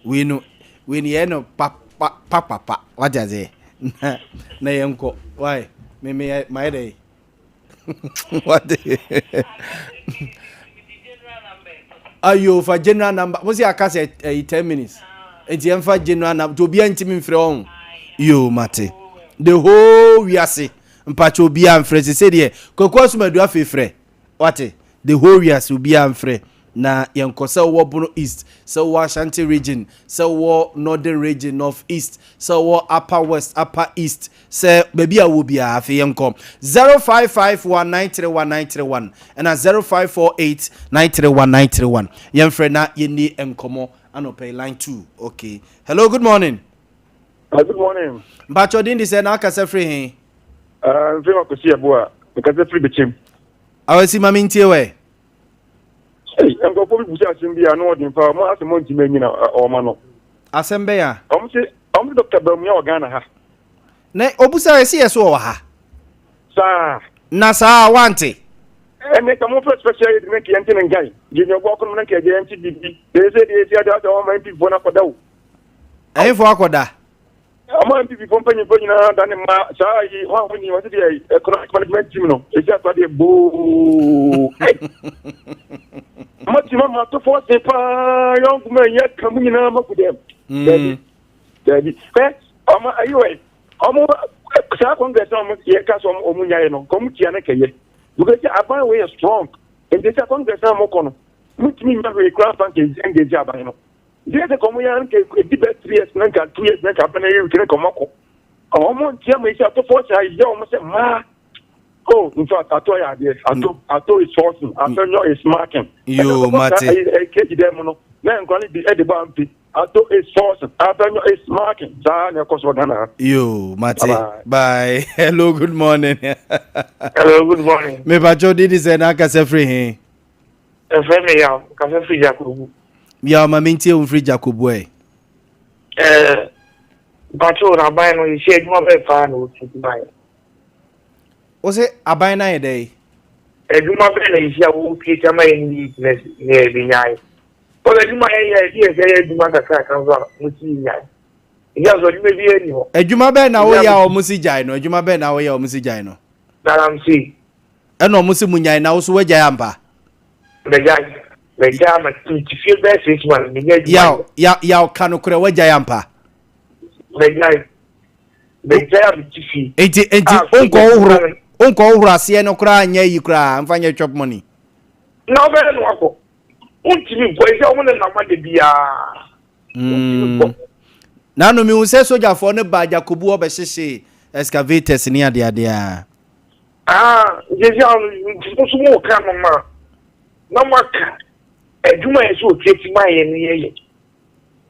Wei no, wei no yɛyɛ no pa pa pa pa pa. Wate aseɛ? Na na yɛnkɔ. Why? Me me mayɛ dɛ. Wate? Ayo fa general number. Mo si aka sɛ ɛyi 10 minutes. Nti yɛmfa general number. Nti obiara ntumi mfrɛ wɔn. Yo mate. The whole wiase. Mpakyɛ obiara mfrɛ sese deɛ Kwaku Asumadu afei frɛ. Wate? The whole wiase obiara mfrɛ na yɛnkɔ sɛ wowɔ Bono East, sɛ wowɔ Ashanti region, sɛ wowɔ Northern region, North East, sɛ wowɔ Upper West, Upper East, sɛ baabi a wowɔ biara afei yɛnkɔ 0551931931 ɛna 0548931931 yɛmfrɛ na yɛnni nkɔmmɔ anɔpa yi line 2. Okay. Hello, good morning. Good morning. Mpakyɛ odin de sɛ na akasa firi he? Mfiri Makosi Yeboah, mekasa firi Bekyem. Awasi ma mentie wɛ. Hey, nkurɔfoɔ bi busa asɛm bi a na ɔden paa, ɔmo asɛm ɔntumi anyina ɔma no. Asɛm bɛyɛ a? Ɔmo se Dr. Bawumia wɔ Ghana ha. Na obusa yɛ sɛ yɛ so wɔ ha. Saa. Na saa wante. Ɛnɛ ka mo fɛ special aid ne nka yɛnte ne nkae. Gye nyɛ ɔbɔ akɔnom na nka yɛgye yɛnte biribi. Deɛ sɛ deɛ ɛsi ade asɛ ɔma NPP foɔ no akɔda o. Ɛhefoɔ akɔda? Ɔma NPP foɔ mpanyinfoɔ nyinaa da ne mma saa yi hɔ a wɔnyi wɔsi deɛ economic management team no esi ato adeɛ boo. Mo ti ma ma to fɔ se paa yɔnko ma yɛ ka mu nyinaa ma ku dɛm. Dabi dabi ɛ ɔma ayi wɔ ɔmo saa congress na ɔmo yɛ ka so ɔmo nyaeɛ no nka ɔmo tia ne kɛyɛ because aban wei yɛ strong nti sɛ congress na ɔmo kɔ no mo tumi nya hwee kura nfa nka engage aban no. Nti sɛ kɔmo yɛ nka edi bɛ 3 years na nka 2 years na nka aban yɛ wiki na nka ɔmo akɔ ɔmo ntia mo esi ato fɔ sɛ ayɛ ɔmo sɛ mmaa. Oh, in fact, ato yɛ adeɛ ato ato is forcing ato nyɔ is marking. Yoo mate. Ɛɛ keji dɛ mu no na nkwa ne bi ɛde bɔ ampi ato is forcing ato nyɔ is marking saa na ɛkɔ so Ghana ha. Yo mate. Bye. Hello, good morning. Hello, good morning. Mepakyɛ odin de sɛ na akasa firi he? Ɛfrɛ me Yaw, kasa firi Jakobu. Yaw ma mentie wo mfiri Jakobu ɛ. Ɛɛ, mpakyɛ na aban no yɛhyɛ adwuma bɛɛ paa na wɔtu baeɛ. Wo se aban no ayɛ dɛn? Adwuma bɛɛ na yɛhyia a wɔpie ama yɛn yi ne yɛbɛnyae. Ɔlɔ adwuma yɛ yɛ yɛ sɛ yɛ adwuma kakra kan so a mo si nyae. Ebi aso adwuma bi ani hɔ. Adwuma bɛn na woyɛ a wɔn si gyae no? Adwuma bɛn na woyɛ a wɔn si gyae no? Galamsey. Ɛna wɔn si mo nyae na wo so wagyae ampa? Magyae. Magyae ma ti fie bɛyɛ 6 months menya adwuma. Yaw yaw yaw ka no korɛ wagyae ampa? Magyae. Magyae a mete fie. Enti enti wonkɔ wohoro wonkɔ wohoro aseɛ no koraa nyɛ yi koraa mfa nyɛ chop money. Na wobɛyɛ no akɔ. Wontumi nkɔ ɛsɛ wɔn ne nam ade biara. Wontumi nkɔ. Nanu mehu sɛ sogyafoɔ no baa Jakobu hɔ bɛhyehyee excavators ne adeade a. Ah, nti sɛ nti mo nso mo ka no ma na mo aka adwuma yɛ sɛ otie ti ma yɛ no yɛyɛ.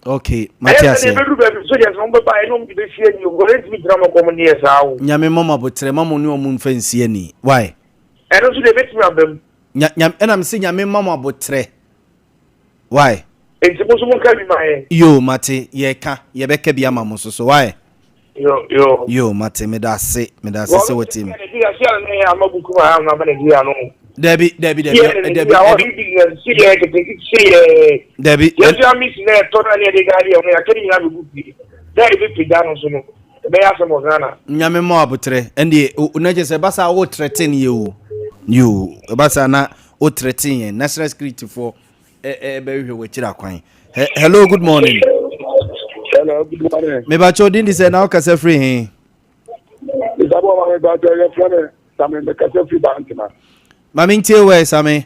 Okay, mate Ɛyɛ sɛ aseɛ. deɛ ɛbɛduru baabi soldiers no bɛba ɛne wɔn de bɛsi ani o because ɛntumi gyina mo kɔm ne yɛ saa o. Nyame mma mo aboterɛ ma mo ne wɔn mfa nsi ani. Why? Ɛno nso deɛ ɛbɛtumi aba mu. Nya, nya, ɛna mese Nyame mma mo aboterɛ. Why? Enti mo nso monka bi ma yɛn. Yoo, mate, yɛka, yɛbɛka bi ama mo nso so. Why? Yo, yo. Yoo, mate, meda ase, meda ase sɛ wotie me. Dabi, dabi, dabi, dabi, dabi. Nyame mmɔ aboterɛ, ɛndeɛ, na kyerɛ sɛ ɛba saa wo trɛten yɛ o. Yoo, ɛba saa na wo trɛten yɛn, national security foɔ. Ɛbɛhwehwɛ w'akyiri akwan. Hello, good morning. Hello, good morning. Mebakyɛ odin de sɛ na wokasa firi he? Isabo ma mebakyɛ yɛfrɛ me Same mekasa firi Bantama. Ma mentie wɛ Same.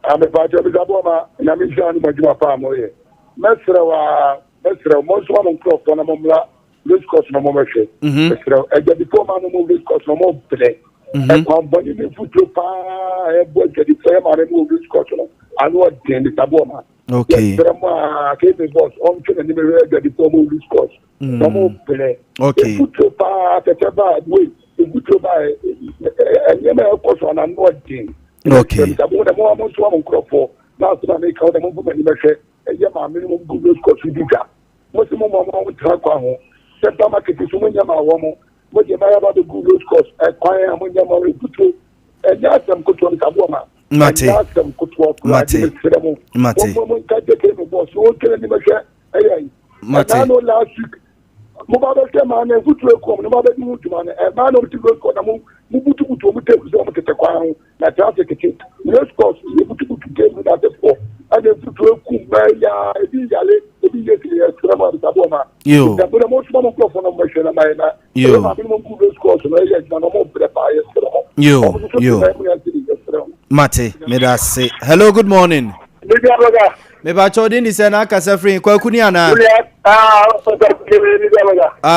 Ah, mebakyɛ Isabo ma nyame nhyira ne mo adwuma paa moyɛ. Mɛsrɛ wo a mɛsrɛ wo monsoma mo nkurɔfoɔ na mommra race course na mommɛhwɛ. Mɛsrɛ wo adwadifoɔ ma no mo race course na mobrɛ. Ɛkwan bɔne ne mfuturo paa ɛbɔ adwadifoɔ yɛ maame mo wɔ race course no ano ɔden Isabo ma. Okay. Yɛsrɛ mo a kebe boss ɔntwe n'anim hwɛ adwadifoɔ mo race course na mobrɛ. Okay. Mfuturo paa kɛkɛ baa wei mfuturo baa nneɛma ɛkɔ so ano ɔden. Okay. Isabo na mo mo nso mo nkurɔfoɔ na asɛm a meka wo na momfa mo anim hwɛ ɛyɛ maame no mo gu race course di dwa. Mo se mo ma mo tena kwan ho. Central market so mo nyɛ ma wɔ mo. Mo de ma yaba bɛgu race course ɛkwan a mo nyɛ ma wɔ mfuturo. Ɛnyɛ asɛm kotoɔ no saboɔ ma. Mate. Ɛnyɛ asɛm kotoɔ koraa Mate. de mesrɛ mo. Mate. Mo mo nka gyeke me bɔ so wɔntwɛn anim hwɛ ɛyɛ yi. Mate. Ɛnaa no last week mo ba bɛhwɛ maa no mfuturo eku ɔmo no mo ba bɛdi ho dwuma no ɛmaa na ɔmo ti race course na mo mo butubutu ɔmo table sɛ ɔmo tete kwan ho na traffic te race course yɛ butubutu table na asefoɔ ɛna mfuturo eku mmaa yi a ebi yale ebi yɛ sɛ yɛ srɛ mo abisabo ɔma. Yo. Ìdàgbé na mo soma mo nkurɔfoɔ na mo bɛhwɛ na mayɛ na Yo. ɛyɛ maame no mo ngu race course no ɛyɛ adwuma na ɔmo brɛ paa yɛ srɛ mo. Yo. Ɔmo nso so Yo. te mu yɛ srɛ yɛ srɛ mo. Mate, meda ase. Hello, good morning. Mebakyɛ odin de sɛ na akasa firi Kwaku ni anaa? Ah,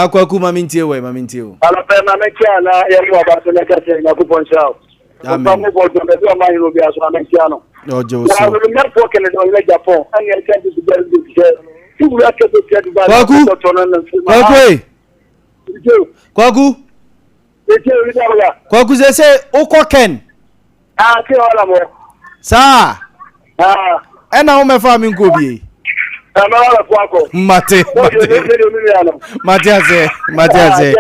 Kwaku ma mentie wɔ ma mentie o. Anɔpɛ ma menkyia na yɛne waba so na ɛka sɛ Nyankopɔn nhyira wo. Amen. Ɔfa mo bɔ dɔm baabi a ɔma hene obiara so ma menkyia no. Ɔgye wo Na so. remɛfoɔ Kennedy ɔyɛ Japan ɛne ɛkyɛ nso so bɛrɛ de sɛ wura kɛse tia Dubai na Kwaku, ɔtɔ no no mfiri ma Kwaku ha. e. Kwaku. Kwaku sɛ sɛ wokɔ Ken. Ah, ke hɔ na mo. Saa. Ah. Ɛna wo mɛfa me nkɔ bie. Mate, mate. Mate ase, mate ase.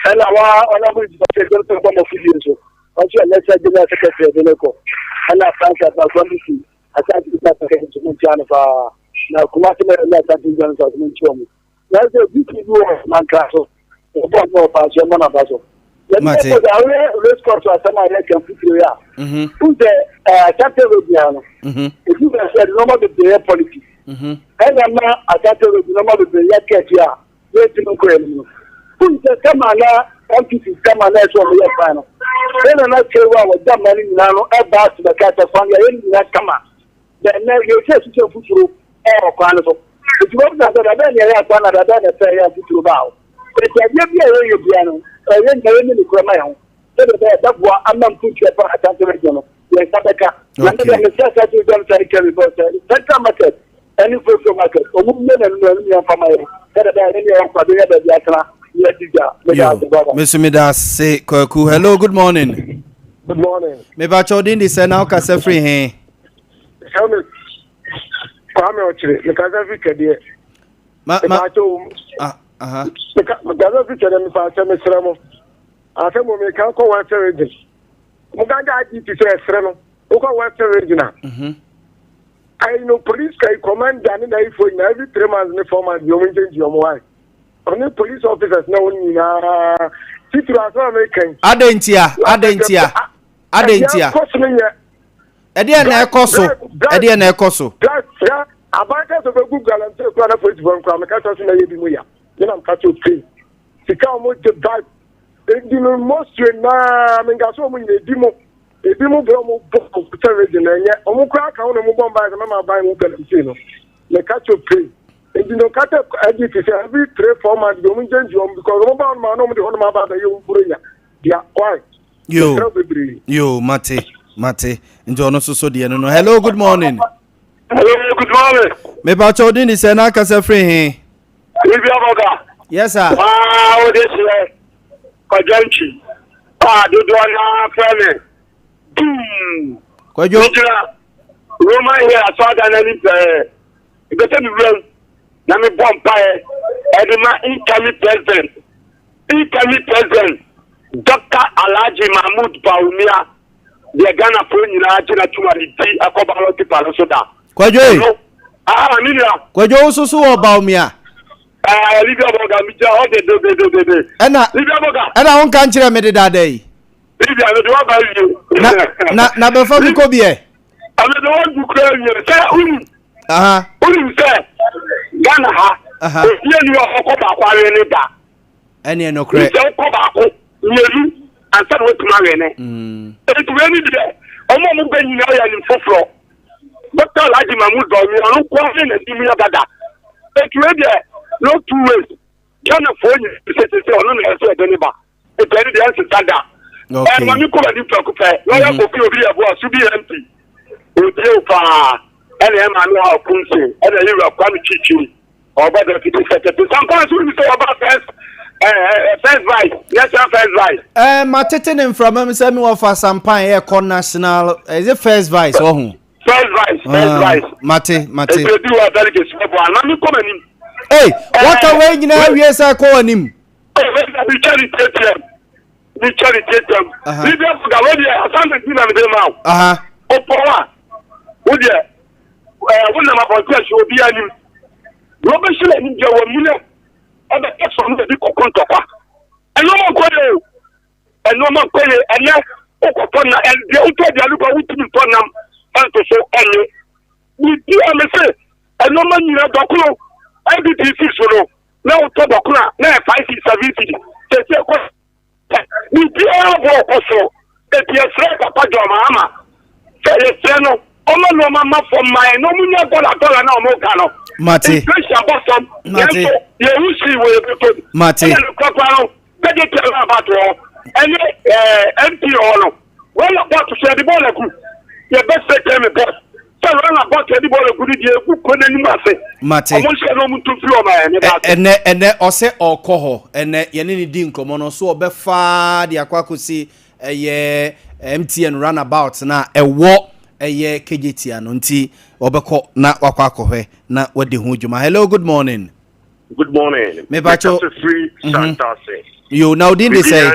Ɛna wa ɔna mo nti sɛ ɛdɔm sɛ kɔmɔ fidie nso ɔnso ɛnɛ sɛ gyina secretary de ne kɔ ɛna frank abakwa bi si asante bi sɛ nso mo ntia no paa na kumase na ɛna asante bi nso mo ntia mo na sɛ bi ti bi wɔ mankra so ɔbɔ ɔbɔ ɔfa so ɛmɔ n'aba so Mate. yɛde kɔ awɛ race course asɛm a yɛka mfuturo yi a n sɛ asante road ya no ebi wɔ sɛ nneɛma bebree yɛ politics ɛna ma asante road nneɛma bebree yɛ kɛse a yɛntumi nkɔ yɛn mu no n sɛ kama na npp kama na ɛsɛ ɔmo yɛ kwan no ɛna na kyerɛ a wɔda mma no nyinaa no ɛba ase bɛka sɛ kwan yɛ yɛn nyinaa kama na ɛnɛ yɛsɛ ɛsisi mfuturo ɛwɔ kwan no so nti wɔn bisa sɛ dabɛn na ɛyɛ akwan na dabɛn na ɛsɛ ɛyɛ mfuturo baa hɔ nti adeɛ bi a yɛyɛ bia no ɛyɛ nyɛ yɛ ne ne kura ma yɛn ho sɛdeɛ ɛbɛyɛ ɛbɛboa ama mpuntuo ɛfa asante region no yɛn nsa bɛka na ne deɛ mesɛ asante region sɛ ɛkyɛ mi bɔ sɛ central market ɛne fufuo market ɔmo mmie na ɛnum ɛnum yɛn fama yɛ sɛdeɛ ɛbɛyɛ yɛn ne yɛn kɔ abɛnya baabi atena ne yɛdi dwa meda ase baba. Meso meda ase Kwaku. Hello, good morning. Good morning. Mebakyɛ odin de sɛ na wokasa firi he? Hello, Kwame Ɔkyere, mekasa firi Twɛdeɛ. Ma ma Mepaakyɛ o. Ah, aha. Mekasa firi Twɛdeɛ, mepaakyɛ mesrɛ mo. Asɛm wɔ meka kɔ Western region. Mo ganga IGP sɛ ɛsrɛ no. Wokɔ Western region a. Mhm. Ayi no police kai commander ne n'ayifo nyinaa every 3 months ne 4 months bi ɔmo nkyɛnkyɛn ɔmo wae. Ɔne police officers na wɔn nyinaa titiri asɛm a meka yi. Adɛn ntia? Adɛn ntia? Adɛn ntia? Ɛdeɛ kɔ so no nyɛ. Ɛdeɛ na ɛkɔ so. Ɛdeɛ na ɛkɔ so. Aban kasa bɛgu galamsey kura na polisifoɔ nkura meka kyerɛ sɛ na yɛ bi mu ya. Menam ka kyerɛ pay. Sika a wɔn gye bribe. Ebi no mostly naa menka sɛ wɔn nyina ebi mo ebi mo brɛ wɔn bɔ sɛ region na ɛnyɛ wɔn kura aka ho na wɔn bɔ mbae sɛ mɛma aban ho galamsey no. Meka kyerɛ pay. Nti no kata ɛdi ti sɛ every 3, 4 months bi wɔn ngyɛngye wɔn because wɔn ba wɔn ma na wɔn de hɔ nom aba abɛyɛ wɔn buro nya dea why. Yo. Mesrɛ wo bebree. Yo, mate, mate. Nti ɔno nso so deɛ no no. Hello, good morning. Hello, good morning. Mepa kyɛw din de sɛ na akasa firi he? Ibi Aboga. Yes, sir. Waa wo de seɛ Kwadwo Antwi a dodoɔ no ara frɛ me Dum. Kwadwo. Megyina Roman Hill asɔredan no anim pɛɛ. Mepɛ sɛ mewura mu na mebɔ mpaeɛ ɛde ma incoming president, incoming president Dr. Alhaji Mahmood Bawumia, deɛ Ghanafoɔ nyinaa gye no atom a ne di ɛkɔ ballot paper no so da. Kwadwo e. Ɔno, ah, me nua. Kwadwo wo nso so wɔ Bawumia. Ah, Libya Boga, megyina hɔ dedededede. Ɛna, Libya Boga. ɛna wonka nkyerɛ me dedaada yi. Libya, mede waba awie. Na, na, na bɛfa me kɔ bi ɛ. Mede wadu kura awie. Sɛ wonim, Aha. wonim sɛ Ghana ha, Aha. obi ani wɔ hɔ kɔ baako awe ne da. Ɛneɛ nokorɛ. Sɛ wokɔ baako, mmienu, ansa na woatumi awe ne. Enti wei ne deɛ, ɔmo a ɔmo bɛ nyinaa yɛ anim foforɔ. Dr. Alhaji Mahmood Bawumia, ɔno nko ara ne n'anim yɛ dada. Enti wei deɛ, no two ways. Ghanafoɔ nyinaa sɛ sɛ sɛ ɔno na ɛsɛ ɛde ne ba. Enti ɛno deɛ ɛnsesa da. Okay. Ɛma me kɔ m'anim prɛko pɛ. Lɔya Kofi Obi Yeboah, so bi MP. Otie wo paa. Ɛna ɛma me ha Kumse. Ɛna Yewura Kwame Kyikyiri. Ɔba deputy secretary. Sampa nso wonim sɛ ɔba first eh, eh, first vice, national first vice. Eh, matete ne mframa mu sɛ me wɔfa sampan ɛkɔ national, is it first vice ɔho? First vice, first Ah, vice. Mate, mate. Eti ebi wɔ delegates bɛbɔ a, na me kɔ m'anim. Ei, waka wei nyinaa wie sɛ kɔ w'anim. Metwa ne tiatiam. Metwa ne tiatiam. Biribi afoga wei deɛ assignment bi na mede ma wo. Wopɔn a, wo deɛ ɛɛ wonam abɔnten ahwɛ obi anim. Deɛ ɔbɛhyɛ n'anim deɛ wɔ mu no ɛbɛkɛ sɔm na ebi kɔkɔ ntɔkwa. Ɛnneɛma nkɔ yie o. Ɛnneɛma nkɔ yie. Ɛnɛ wokɔtɔ na deɛ wotɔ aduane kɔ wotumi ntɔ nam ɛnto so ɛnye. Biribi a mese ɛnneɛma nyinaa dɔkono NPP so no. Na wotɔ dɔkono a na yɛ 5 cedi 7 cedi sɛsɛ kɔ biribiara bɔ ɔkɔ soro. Eti yɛsrɛ Papa John Mahama sɛ yɛsrɛ no ɔma nneɛma ma fam ma yɛn na ɔmo nya dɔla dɔla na ɔmo ka no. Mate. Inflation abɔ fam. Mate. Nanso yɛhu sii wɔ yɛn bɛtɔ mu. Mate. Ɛna no korakora no bɛgye tɛlɛ abatoɔ ɛne ɛɛ MP hɔ no. Runabout so yɛde bɔɔl agu. Yɛbɛsrɛ Jeremy Boss sɛ runabout yɛde bɔɔl agu no deɛ egu kuro n'anim ase. Mate. Ɔmo nhyɛ na ɔmo ntu mfiri ɔmo ayɛ ne ba ase. Ɛnɛ ɛnɛ ɔsɛ ɔkɔ hɔ ɛnɛ yɛne ne di nkɔmɔ no so ɔbɛfa de akɔ akɔsi ɛyɛ MTN runabout na ɛwɔ ɛyɛ Kejetia no nti ɔbɛkɔ na wakɔ akɔhwɛ na wadi ho dwuma. Hello, good morning. Good morning. Mepacho. Mekasa firi Santase. Yo, na odin de sɛ?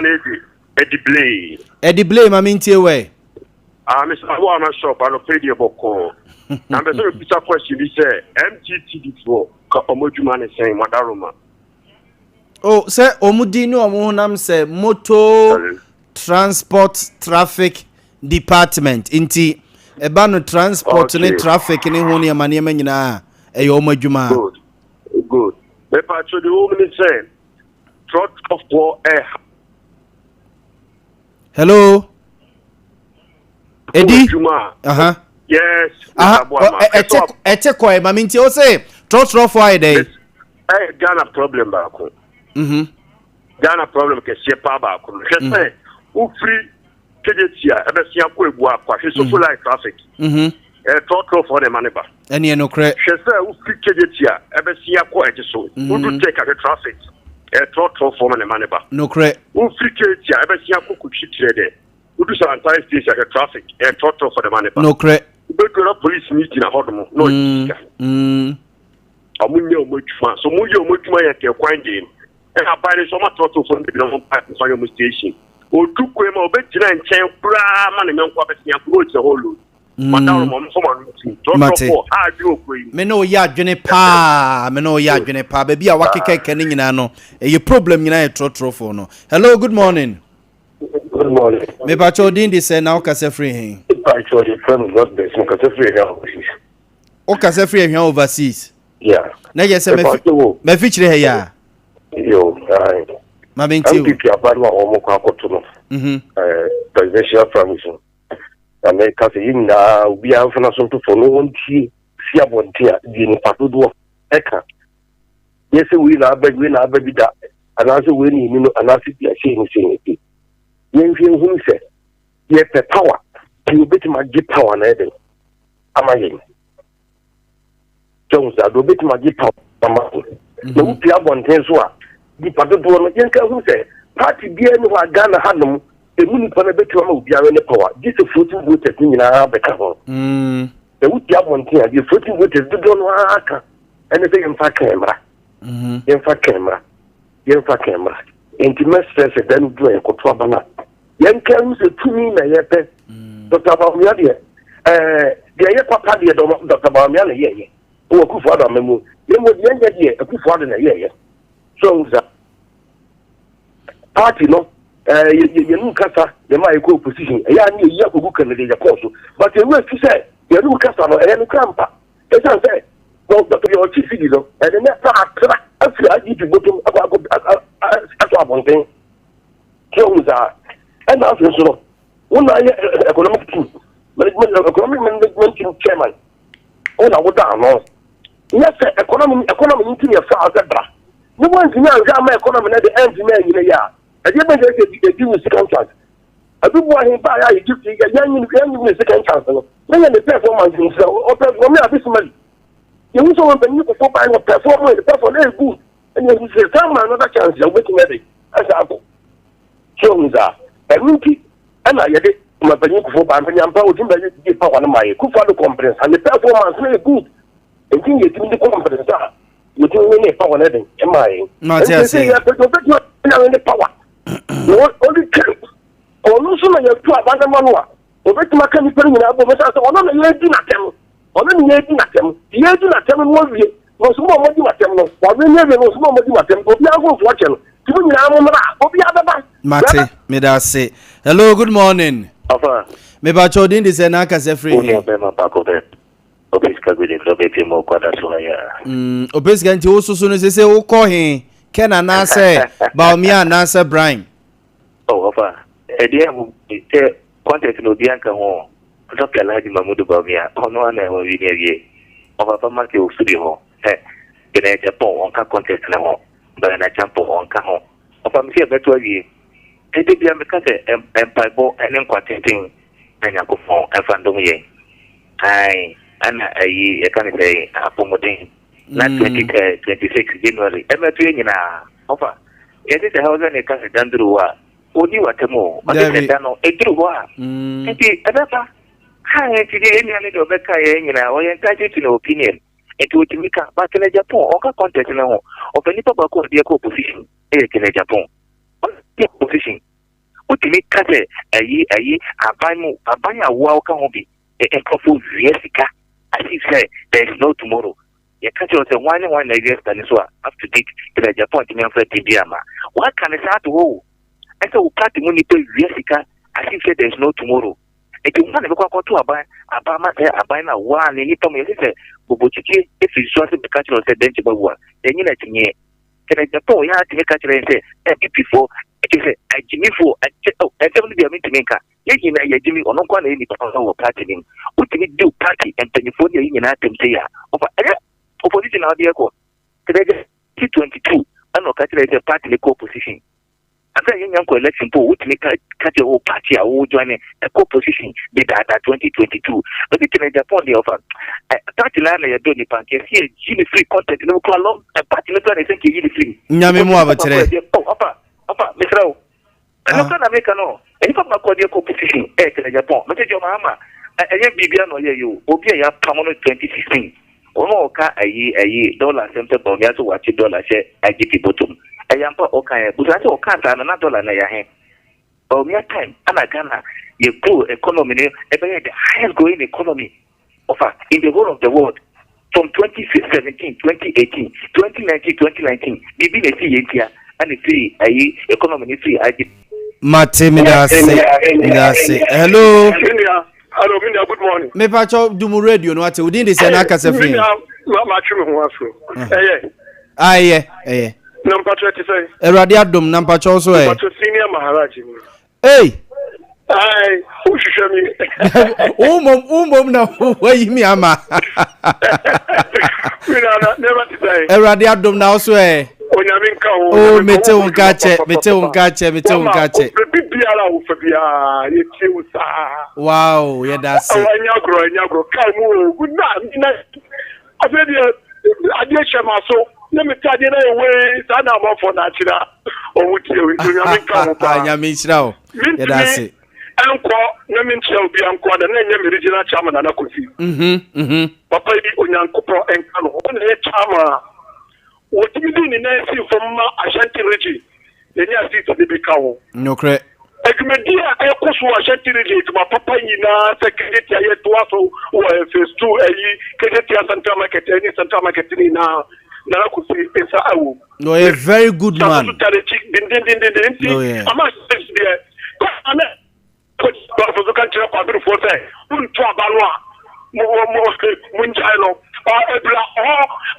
Eddie Blay. Eddie Blay ma mentie wɛ. Ah, Mr. Aboa na shop anɔpɛ deɛ bɔkɔɔ. Na mpɛ sɛ mebisa question bi sɛ MTTD foɔ ka ɔmo adwuma ne sɛn Madaroma. Oh, sɛ ɔmo din ne ɔmo honam sɛ Motor Transport Traffic Department nti ɛba no transport ne traffic ne ho nneɛma nneɛma nyinaa ɛyɛ ɔmo adwuma. Good, good. Mepatwo deɛ wɔm ne sɛ trɔtrɔfoɔ ɛha. Hello. Edi. Aha. Yes. Aha. Ɛte ɛte kɔɛ maame nti o se trɔtrɔfoɔ ayɛ dɛ. Ɛyɛ Ghana problem baako. Mhm. Ghana problem kɛseɛ paa baako no. Hwɛ sɛ wofiri Kejetia ɛbɛsia kɔ Ebuakwa hwɛ sofo line traffic. Mhm. Ɛyɛ trɔtrɔfoɔ na ɛma ne ba. Ɛneɛ nokorɛ. Hwɛ sɛ wofiri Kejetia ɛbɛsia kɔ ɛgye so. Wodu Tech ahwɛ traffic. Ɛyɛ trɔtrɔfoɔ ma na ɛma ne ba. Nokorɛ. Wofiri Kejetia ɛbɛsia kɔ Kotwi kyerɛ dɛ. Wodu Sarantare station ahwɛ traffic. Ɛyɛ trɔtrɔfoɔ na ɛma ne ba. Nokorɛ. Wobɛduru na polisi ni gyina hɔ nom na ɔgye sika. Ɔmo nyɛ ɔmo adwuma. So ɔmo yɛ ɔmo adwuma yɛ kɛ kwan deɛ. Ɛna aban no nso ɔmo atrɔtrɔfoɔ no baabi na ɔmo mpa mfa yɛ ɔmo station. Odu kwan mu a ɔbɛgyina nkyɛn koraa ma ne yɔnko abɛsia koro ɔgyina hɔ load. Madaworo ma ɔmo fam ano nti. Trɔtrɔfoɔ a adwene wɔ kuro yi mu. Me ne wo yɛ adwene paa, me ne wo yɛ adwene paa. Baabi a wakekɛkɛ no nyinaa no, ɛyɛ problem nyinaa yɛ trɔtrɔfoɔ no. Hello, good morning. Good morning. Mepakyɛ wo din de sɛ na wokasa firi he? Mepakyɛ yɛfrɛ me God bless. Mekasa firi Ahwea overseas. Wokasa firi Ahwea overseas? Yeah. Na yɛ sɛ mafi kyerɛ ha yi a? Yo, aye. Ma mentie o. MPP aba no a wɔn kɔ akɔto no. Mhm. Eh, presidential primaries no. Na meka sɛ yɛn nyinaa obiara mfa n'aso nto fam na wɔntie si abɔnten a deɛ nipa dodoɔ ɛka. Yɛ sɛ wei na aba bi, wei na aba bi da, anaasɛ wei na ɛni no, anaasɛ bia sei ne sei ne sei. Yɛnhwɛ nhunu sɛ yɛpɛ power, deɛ obɛtumi agye power na ɛdɛn ama yɛn. Sɛ hu saa, deɛ obɛtumi agye power ama yɛn. Na wopie abɔnten so a, nipa dodoɔ no yɛnka hu sɛ party biara ni hɔ a Ghana hanom emu nipa no bɛtumi ama obiara ne power gye sɛ floating voters no nyinaa bɛka ho. Na wopie abɔnten a, deɛ floating voters dodoɔ no ara ka ɛne sɛ yɛmfa kɛn mmra. Yɛmfa kɛn mmra. Yɛmfa kɛn mmra. Nti mɛsrɛ sɛ da no du a yɛkɔto aba no a, yɛnka hu sɛ tumi na yɛpɛ. Dr. Bawumia deɛ, ɛɛ deɛ ɛyɛ papa deɛ Dr. Bawumia na ɛyɛɛyɛ wɔ Akufo Addo ama mu. Na mmom deɛ ɛnyɛ deɛ Akufo Addo na ɛyɛɛyɛ. So ahu saa. Party no, ɛɛ yɛnum kasa yɛma yɛkɔ opposition. Ɛyɛ a ne yɛyi akɔgu kɛnɛ deɛ yɛkɔɔ so. But ɛwura fi sɛ yɛnum kasa no ɛyɛ no kora mpa. Ɛsiane sɛ Dr. ɔkye sidi no, ɛde ne fa atra afiri IGP bɔtɔm akɔ akɔ ato abɔnten. So ahu saa. Ɛna afei nso no, wo na ayɛ economic team management economic management team chairman. Wo na woda ano. Nyɛ sɛ economy economy no nti na yɛfaa sɛ bra. Ne woantumi anhwɛ ama economy no de antumi anyina yi a, ɛdeɛ bɛn sɛ ɛdi wo second chance. Adubu ahe baa yɛ a yɛgye yɛnyi ne second chance no. Na yɛ ne performance nti sɛ ɔperform a abysmally. Yɛhu sɛ wɔn kɔkɔ baa wɔ perform ne perform ɛyɛ good. Ɛna yɛhu sɛ saa ma another chance a wobɛtumi ɛde ɛsɛ akɔ. So ohun saa. Ɛno nti ɛna yɛde ɔmanpanyin Kufuor baa mpanyampa otumi bɛyɛ yie power no ma yɛ. Kufuor de kɔmprɛnsa ne performance no yɛ good. Nti na yɛtumi de kɔmprɛnsa a yɛtumi ne power no ɛden ɛma yɛn. Mate Nti sɛ aseɛ. yɛpɛ deɛ ɔbɛtumi anya ne power na ɔde twɛn ɔno nso na yɛtu aba no ma no a ɔbɛtumi aka nnipa no nyinaa bom ɛsiane sɛ ɔno na yɛredi n'atɛm ɔno ne yɛredi n'atɛm yɛredi n'atɛm no awie na ɔsoma a ɔmɔdi m'atɛm no wawe ne awie na ɔsoma a ɔmɔdi m'atɛm obiara nkurɔfoɔ kyɛ no nti mo nyinaa mo mmra obiara bɛba. Mate, meda ase. Hello, good morning. Ɔfa. Mepakyɛ wo din de sɛ na akasa firi Wo he? nua bɛrima baako pɛ. Ɔpɛ sika gu ne mmerɛ ɔbɛpie mu ɔkɔ ada so ha yi a. Mm, ɔpɛ sika nti wo soso no sese wokɔ he? Ken anaasɛ Bawumia anaasɛ Brian? Oh, ɔfa. Ɛdeɛ ɛho sɛ contest no obiara nka ho o. Dr. Alhaji Mahmudu Bawumia, ɔno ara na wawie ne awie. Ɔfa fa Matthew firi hɔ. Hɛ, Bernard Agyapong, ɔnka contest no ho. Bernard Acheampong, ɔnka ho. Ɔfa me sɛ yɛbɛto awie. Ɛda biara meka sɛ mpaebɔ ne nkwa tenten na Nyankopɔn mfa ndom yɛn. Ae, ɛna ayi yɛka ne sɛn, apɔmuden. Na 2026 January ɛmɛto yɛn nyinaa. Ɔfa, yɛte sɛ Hausa ne ka sɛ dan duru hɔ a, ɔnni w'atam o. Ɔte sɛ da no ɛduru hɔ a, nti ɛbɛba. Ha nti deɛ yɛn nua no deɛ ɔbɛka yɛn nyinaa, ɔyɛ entitled to ne opinion. Nti ɔtumi ka, but Kenneth Agyapong, ɔnka contest no ho. Ɔpɛ nipa baako a ɔde akɔ opposition yɛ Kenneth Agyapong. Ɔyɛ opposition. Wotumi ka sɛ ayi ayi aban mu aban a woa woka ho bi nkurɔfoɔ wia sika as if sɛ there is no tomorrow. Yɛka kyerɛ wo sɛ hwan ne hwan na awia sika no so a up to date Kenneth Agyapong ntumi amfa din bi amma. Waka no saa ato hɔ o. Ɛsɛ wo party mu nnipa wia sika as if sɛ there is no tomorrow. Enti hwan na ɛbɛkɔ akɔto aban aba ama sɛ aban no a woa ne nnipa mu yɛse sɛ bobokyekye firi nsuo ase bɛka kyerɛ wo sɛ dɛnkyɛ bɛwu a, yɛnnye no akyinnyeɛ. Kenneth Agyapong yɛ ara tumi ka kyerɛ yɛn sɛ NPP foɔ kyerɛ sɛ agyimifoɔ ɛkyɛ oh nsɛm no bi a mentumi nka. Yɛn nyinaa yɛagyimi, ɔno nko ara na ɛyɛ nipa papa wɔ party no mu. Wotumi di wo party mpanyinfoɔ ne yɛn nyinaa atɛm sei a, ɔfa ɛnyɛ opposition na wode ɛkɔ. Kenneth Agyapong 2022 ɛna ɔka kyerɛ yɛn sɛ party no kɔ opposition. Ansa yɛnya nkɔ election mpo wotumi ka ka kyerɛ wo party a wo join ɛkɔ position dedaada 2022 bɛbi tena Japan deɛ ɔfa ɛ party na na yɛdɔ nipa nka yɛsi yɛyi ne firi content no mu kora lɔ ɛ party no kora na yɛsɛ nka yɛyi ne firi mu. Nyame mu aboterɛ. Oh ɔfa ɔfa mesrɛ wo ɛno kora na meka no nipa baako deɛ kɔ position ɛyɛ tena Japan mɛsɛ John Mahama ɛnyɛ biribia na ɔyɛ yi o obi a yɛapam no 2016 Wɔn a wɔka ayi ayi dɔla asɛm sɛ Bawumia sɛ wakye dɔla hyɛ IGP bɔtɔ mu. Ɛyɛ ampa ɔka ɛ? Busa sɛ ɔkaa saa no na dɔla no ɛyɛ ahe? Bawumia time ana Ghana yɛ grow economy no ɛbɛyɛ the highest growing economy ɔfa in the whole of the world from 2017, 2018, 2019, 2019 biribi na ɛsii yɛn ntia ana ɛfiri ayi economy no firi agye. Mate medase medase hello. Menua hello menua good morning. Mepakyɛw dumu radio no ate wodin de sɛ na akasa firi. Menua matwe me ho afro. Ɛyɛ. Ah ɛyɛ ɛyɛ. Na mpakyɛw ɛte sɛn. Awurade adom na mpakyɛw so ɛ. Mpakyɛw senior Maharaj ni. Ei. Ai, wohwehwɛ mi. Wo mmom na wayi mi ama. Menua na nneɛma te sɛn. Awurade adom na wo so ɛ. Onyame nka wo. Oh, mete wo nka kyɛ, mete wo nka kyɛ, mete wo nka kyɛ. Baabi biara a wofa biara, yɛtie wo saa. Wow, yɛda ase. Ɛnyɛ agorɔ, ɛnyɛ agorɔ. Kaa mu o, na na afei deɛ adeɛ hyɛ ma so na mete adeɛ na yɛ wei saa na amanfoɔ na akyerɛ ɔmo tie wo nti onyame nka wo paa. Nyame nhyira wo. Yɛda ase. Ɛnkɔ na menkyerɛ obi ankɔ ada na ɛnyɛ me regional chairman Nana Kofi. Mhm, mhm. Papa yi Onyankopɔn nka no ho. Ɔna yɛ chairman a Wɔtumi de ne nan sii fam ma Ashanti Region yɛnyaa seat no bi ka ho. Nokorɛ. Adwumadi a ɛkɔ so wɔ Ashanti Region adwuma papa nyinaa sɛ Kejetia yɛtoa so wɔ phase 2 ayi Kejetia Central Market ɛne Central Market no nyinaa Nana Kofi nsa awɔ mu. Na ɔyɛ very good man. Sɛ so tare akyi dendendenden nti oh, yeah. ama Ashanti deɛ kɔ na Kɔfo so ka kyerɛ kwaberefoɔ sɛ, Monto aba no a, mongyae no. Ɛbra hɔ,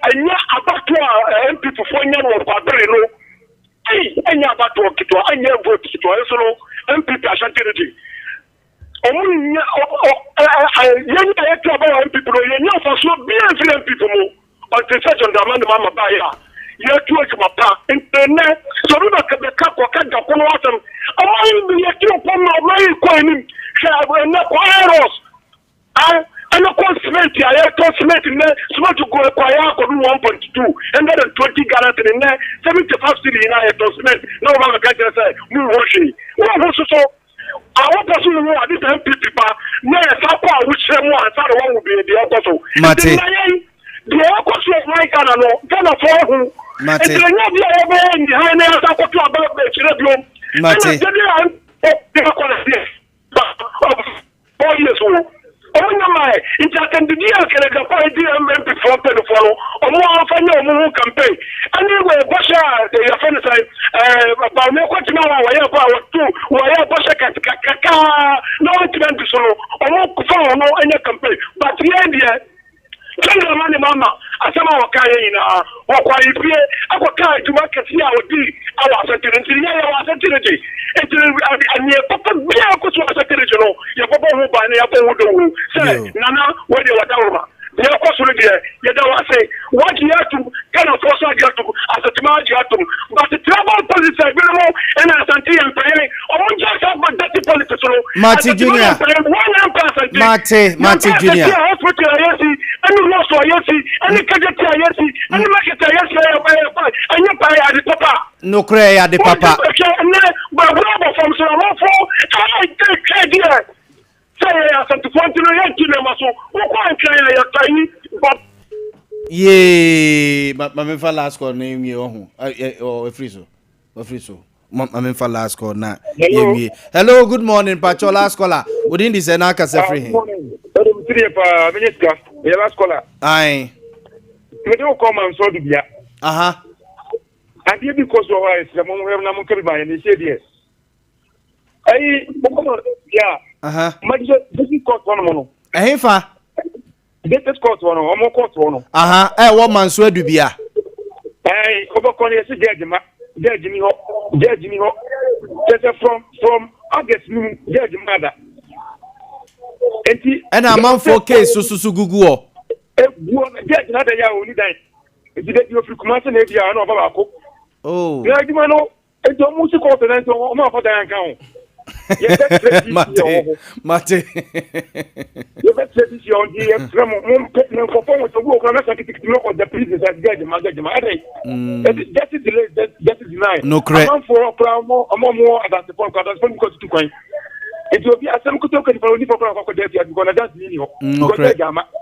ɛnyɛ abatoɔ a NPP foɔ nya no wɔ kwabere no. Ei, ɛnyɛ abatoɔ ketewa, ɛnyɛ vote ketewa. Nso no, NPP Ashanti region, ɔmo nya, yɛn a yɛto aba wɔ NPP no, yɛnya mfasoɔ biara mfiri NPP mu. Ɔte sɛ John Dramani Mahama baeɛ a yɛatu adwuma pa. Nti nnɛ sɛ obi bɛka bɛka kɔka da ko no asɛm, ɔman yi bi yɛtu mpɔn ma ɔman yi kɔ anim. Hwɛ nnɛ kɔ Iros ɛne kɔ cement a yɛtɔ cement nnɛ cement gu kɔ ayɛ akɔdu 1.2 120 Ghana cedi nnɛ 75 cedi nyinaa yɛtɔ cement na wɔba bɛka kyerɛ sɛ monhu hwee. Wonhu soso. A wopɛ so wohu ade sɛ NPP ba na yɛsan kɔ ahokyerɛ mu ansa na woahu deɛ deɛ ɛkɔ so. Mate. Nti na yɛn deɛ ɛkɔ so wɔ man Ghana no Ghanafoɔ ahu. Mate. Nti ɛnyɛ bi a yɛbɛyɛ nnihan na yɛsan kɔto aba akyerɛ biom. Mate. Ɛna gyedi a NPP akɔ na deɛ 4 years wo. Ɔmo nya mae nti atɛmdidi a Kennedy Agyapong di MP foɔ mpaninfoɔ no ɔmo amfa nyɛ ɔmo ho campaign ɛne wɔ bɔhyɛ a yɛfrɛ no sɛn ɛɛ Bawumia kɔgyina hɔ a wɔyɛ bɔ a wɔto wɔyɛ bɔhyɛ kakaa na wɔntumi andi so no ɔmo fa ɔno nyɛ campaign but yɛn deɛ John Dramani Mahama asɛm a ɔkaa yɛ nyinaa wɔkɔ ayefie akɔka adwuma kɛseɛ a ɔdii wɔ Asante no nti yɛ yɛwɔ Asante region nti neɛ papa biara kɔ so wɔ Asante region no yɛbɔbɔ ho ban na yɛabɔ ho dawuro sɛ Nana wei deɛ wadaworoma deɛ ɛkɔ so no deɛ yɛda wo ase wagye yɛ atum Ghanafoɔ so agye atum Asanteman agye atum but tribal politics a ebinom ɛna Asante yɛ mpɛyɛ ɔmo ngyae saa dirty politics no Mate Asanteman yɛ Junior. mpɛyɛ wɔn na mpɛ Asante Mate, Mate Yɛmpɛ Junior. Asante a hospital a yɛsi ɛne nurse a yɛsi ɛne casualty a yɛsi ɛne market a yɛsi ɛyɛ ɛyɛ pa ɛnyɛ pa ɛyɛ ade papa. Nokorɛ ɛyɛ ade papa. Wɔn hwɛ ɛnɛ bɛbura bɔ fam so amanfo ɛyɛ deɛ sɛ yɛyɛ asantefoɔ nti no yɛnti nneɛma so wokɔ antwɛn a yɛta yi ba. Yee ma ma memfa last call na nwie ɔho ɔ ɛfiri so ɔfiri so ma ma memfa last call na yɛnwie hello good morning patrɔ last caller wodin de sɛ na akasa firi he. Ɛde mi tiri yɛ paa mi nye sika mi yɛ last caller. Ayi. Mi de o kɔ ma nsɔ dubia. Aha. Adeɛ bi kɔ so wɔ hɔ a yɛsrɛ mo nhwɛ na mo nka bi ma yɛn ne hyɛ deɛ. Ayi mo kɔ ma dubia. Aha. Ma gye sɛ district court hɔ nom no. Ɛhe fa? District court hɔ no, wɔn court hɔ no. Aha, ɛwɔ Manso Adubia. Ɛɛ, wɔbɛkɔ no yɛsi judge ma, judge ni hɔ, judge ni hɔ. Kyɛ sɛ from from August ni mu judge ma da. Eti. Ɛna amanfoɔ case soso so gugu hɔ. Egu hɔ judge na da yɛ a oni dan. Eti de bi ofiri Kumasi na ebi a ɛna ɔba baako. Oh. Na adwuma no Nti ɔmo si kɔɔto na nti ɔmo afa dan anka ho. Yɛbɛkyerɛ DC Mate, wɔ hɔ. mate. Yɛbɛkyerɛ DC wɔ hɔ nti yɛsrɛ mo mo mpɛ na nkɔfɔ ho sɛ obi wɔ kora na sɛ kitikiti no ɔda prison sɛ judge ma judge ma ɛdɛ. Ɛdi justice delay justice deny. Nokorɛ. Amanfoɔ kora ɔmo ɔmo ɔmo wɔ adansefo nkɔ adansefo no kɔ tutu kwan. Nti obi asɛm kuta kɔ nipa onipa kora akɔ akɔda afia because na danse ni hɔ. Nokorɛ,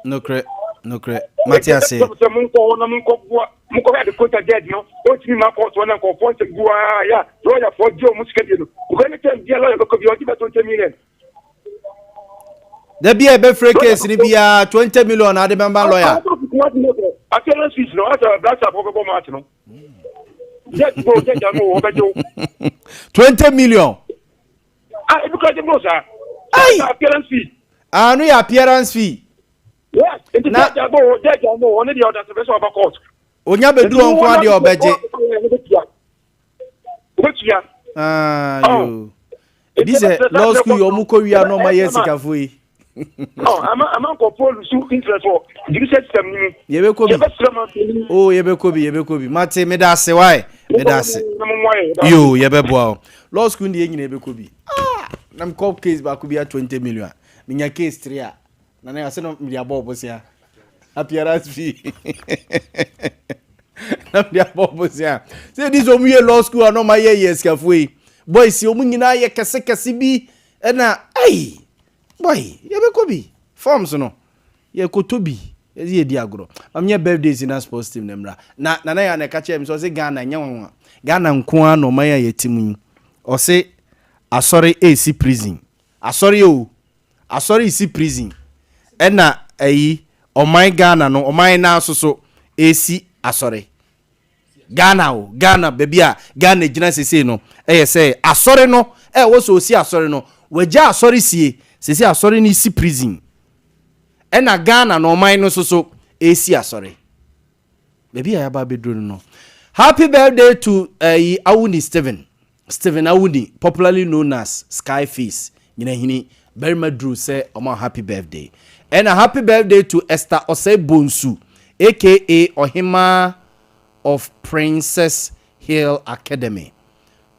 nokorɛ, nokorɛ. Mate ase. Sɛ mo nkɔ hɔ na mo nkɔ boa. Mokɔhwɛ ade kota judge no, ɔntumi ma court hɔ na nkɔfoɔ nsɛm gu aa yɛ a lɔyafoɔ gye ɔmo sika die no. Because any time bia lɔya bɛkɔ bia ɔgye bɛ 20 million. Da bi a ɛbɛfrɛ case no biara 20 million na ade bɛma lɔya. Appearance fees no, asɛ black star bɛbɔ match no. Judge go judge ano ɔbɛgye wo. 20 million. Ah, ebi kura gye bro saa. Ayi. Appearance fee. Ah, no yɛ appearance fee. Yes, nti judge abo judge ano ɔne deɛ ɔda sɛ bɛ sɛ ɔba court. Onya bɛduru ɔnko adeɛ ɔbɛgye. Wobɛtua. Ah, yo. Ebi sɛ law school yi ɔmo kɔ wia na ɔmo ayɛ sikafo yi. Ama ama nkɔfoɔ lusu interest wɔ judicial system ni mu. Yɛbɛkɔ bi. Yɛbɛsrɛ ma mpanyin. Oh, yɛbɛkɔ bi, yɛbɛkɔ bi. Mate, meda ase wae. Meda ase. Yo, yɛbɛboa o. Law school deɛ nyina yɛbɛkɔ bi. Ah, na mekɔ case baako bi a 20 million. Menya case 3 a. Na ne ase no mede abɔ ɔbosea. Appearance fee. Na mede abɔ ɔbosea. Sɛ ɛdi sɛ ɔmo yɛ law school a na ɔmo ayɛ yɛ sikafoɔ yi. Boys, ɔmo nyinaa yɛ kɛse kɛse bi. Ɛna, ɛy, boy, yɛbɛkɔ bi. Forms no, yɛkɔtɔ bi. Yɛsi yɛdi agorɔ. Mam nyɛ birthdays na sports team na mmra. Na nana yɛ na ɛka kyerɛ mi sɛ ɔse Ghana nyɛ nwanwa. Ghana nko ara na ɔman a yɛte mu yi. Ɔse asɔre esi prison. Asɔre o. Asɔre esi prison. Ɛna ɛyi ɔman Ghana no ɔman naa soso esi asɔre. Ghana o Ghana baabi a Ghana gyina sesei no ɛyɛ sɛ asɔre no ɛwɔ sɛ osi asɔre no wagya asɔre sie sesei asɔre no si prison. Ɛna Ghana no ɔman no soso esi asɔre. Baabi a yɛaba abɛduru no no. Happy birthday to ɛyi uh, Awuni Stephen. Stephen Awuni, popularly known as Skyface, Nyinahini, barima duru sɛ ɔma happy birthday. Ɛna happy birthday to Esther Osei Bonsu, aka Ɔhemaa of Princess Hill Academy.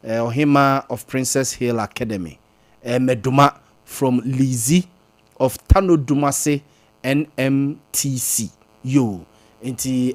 Ɔhemaa of Princess Hill Academy. Medoma from Lizzy of Tano Dumase NMTC. Yo, nti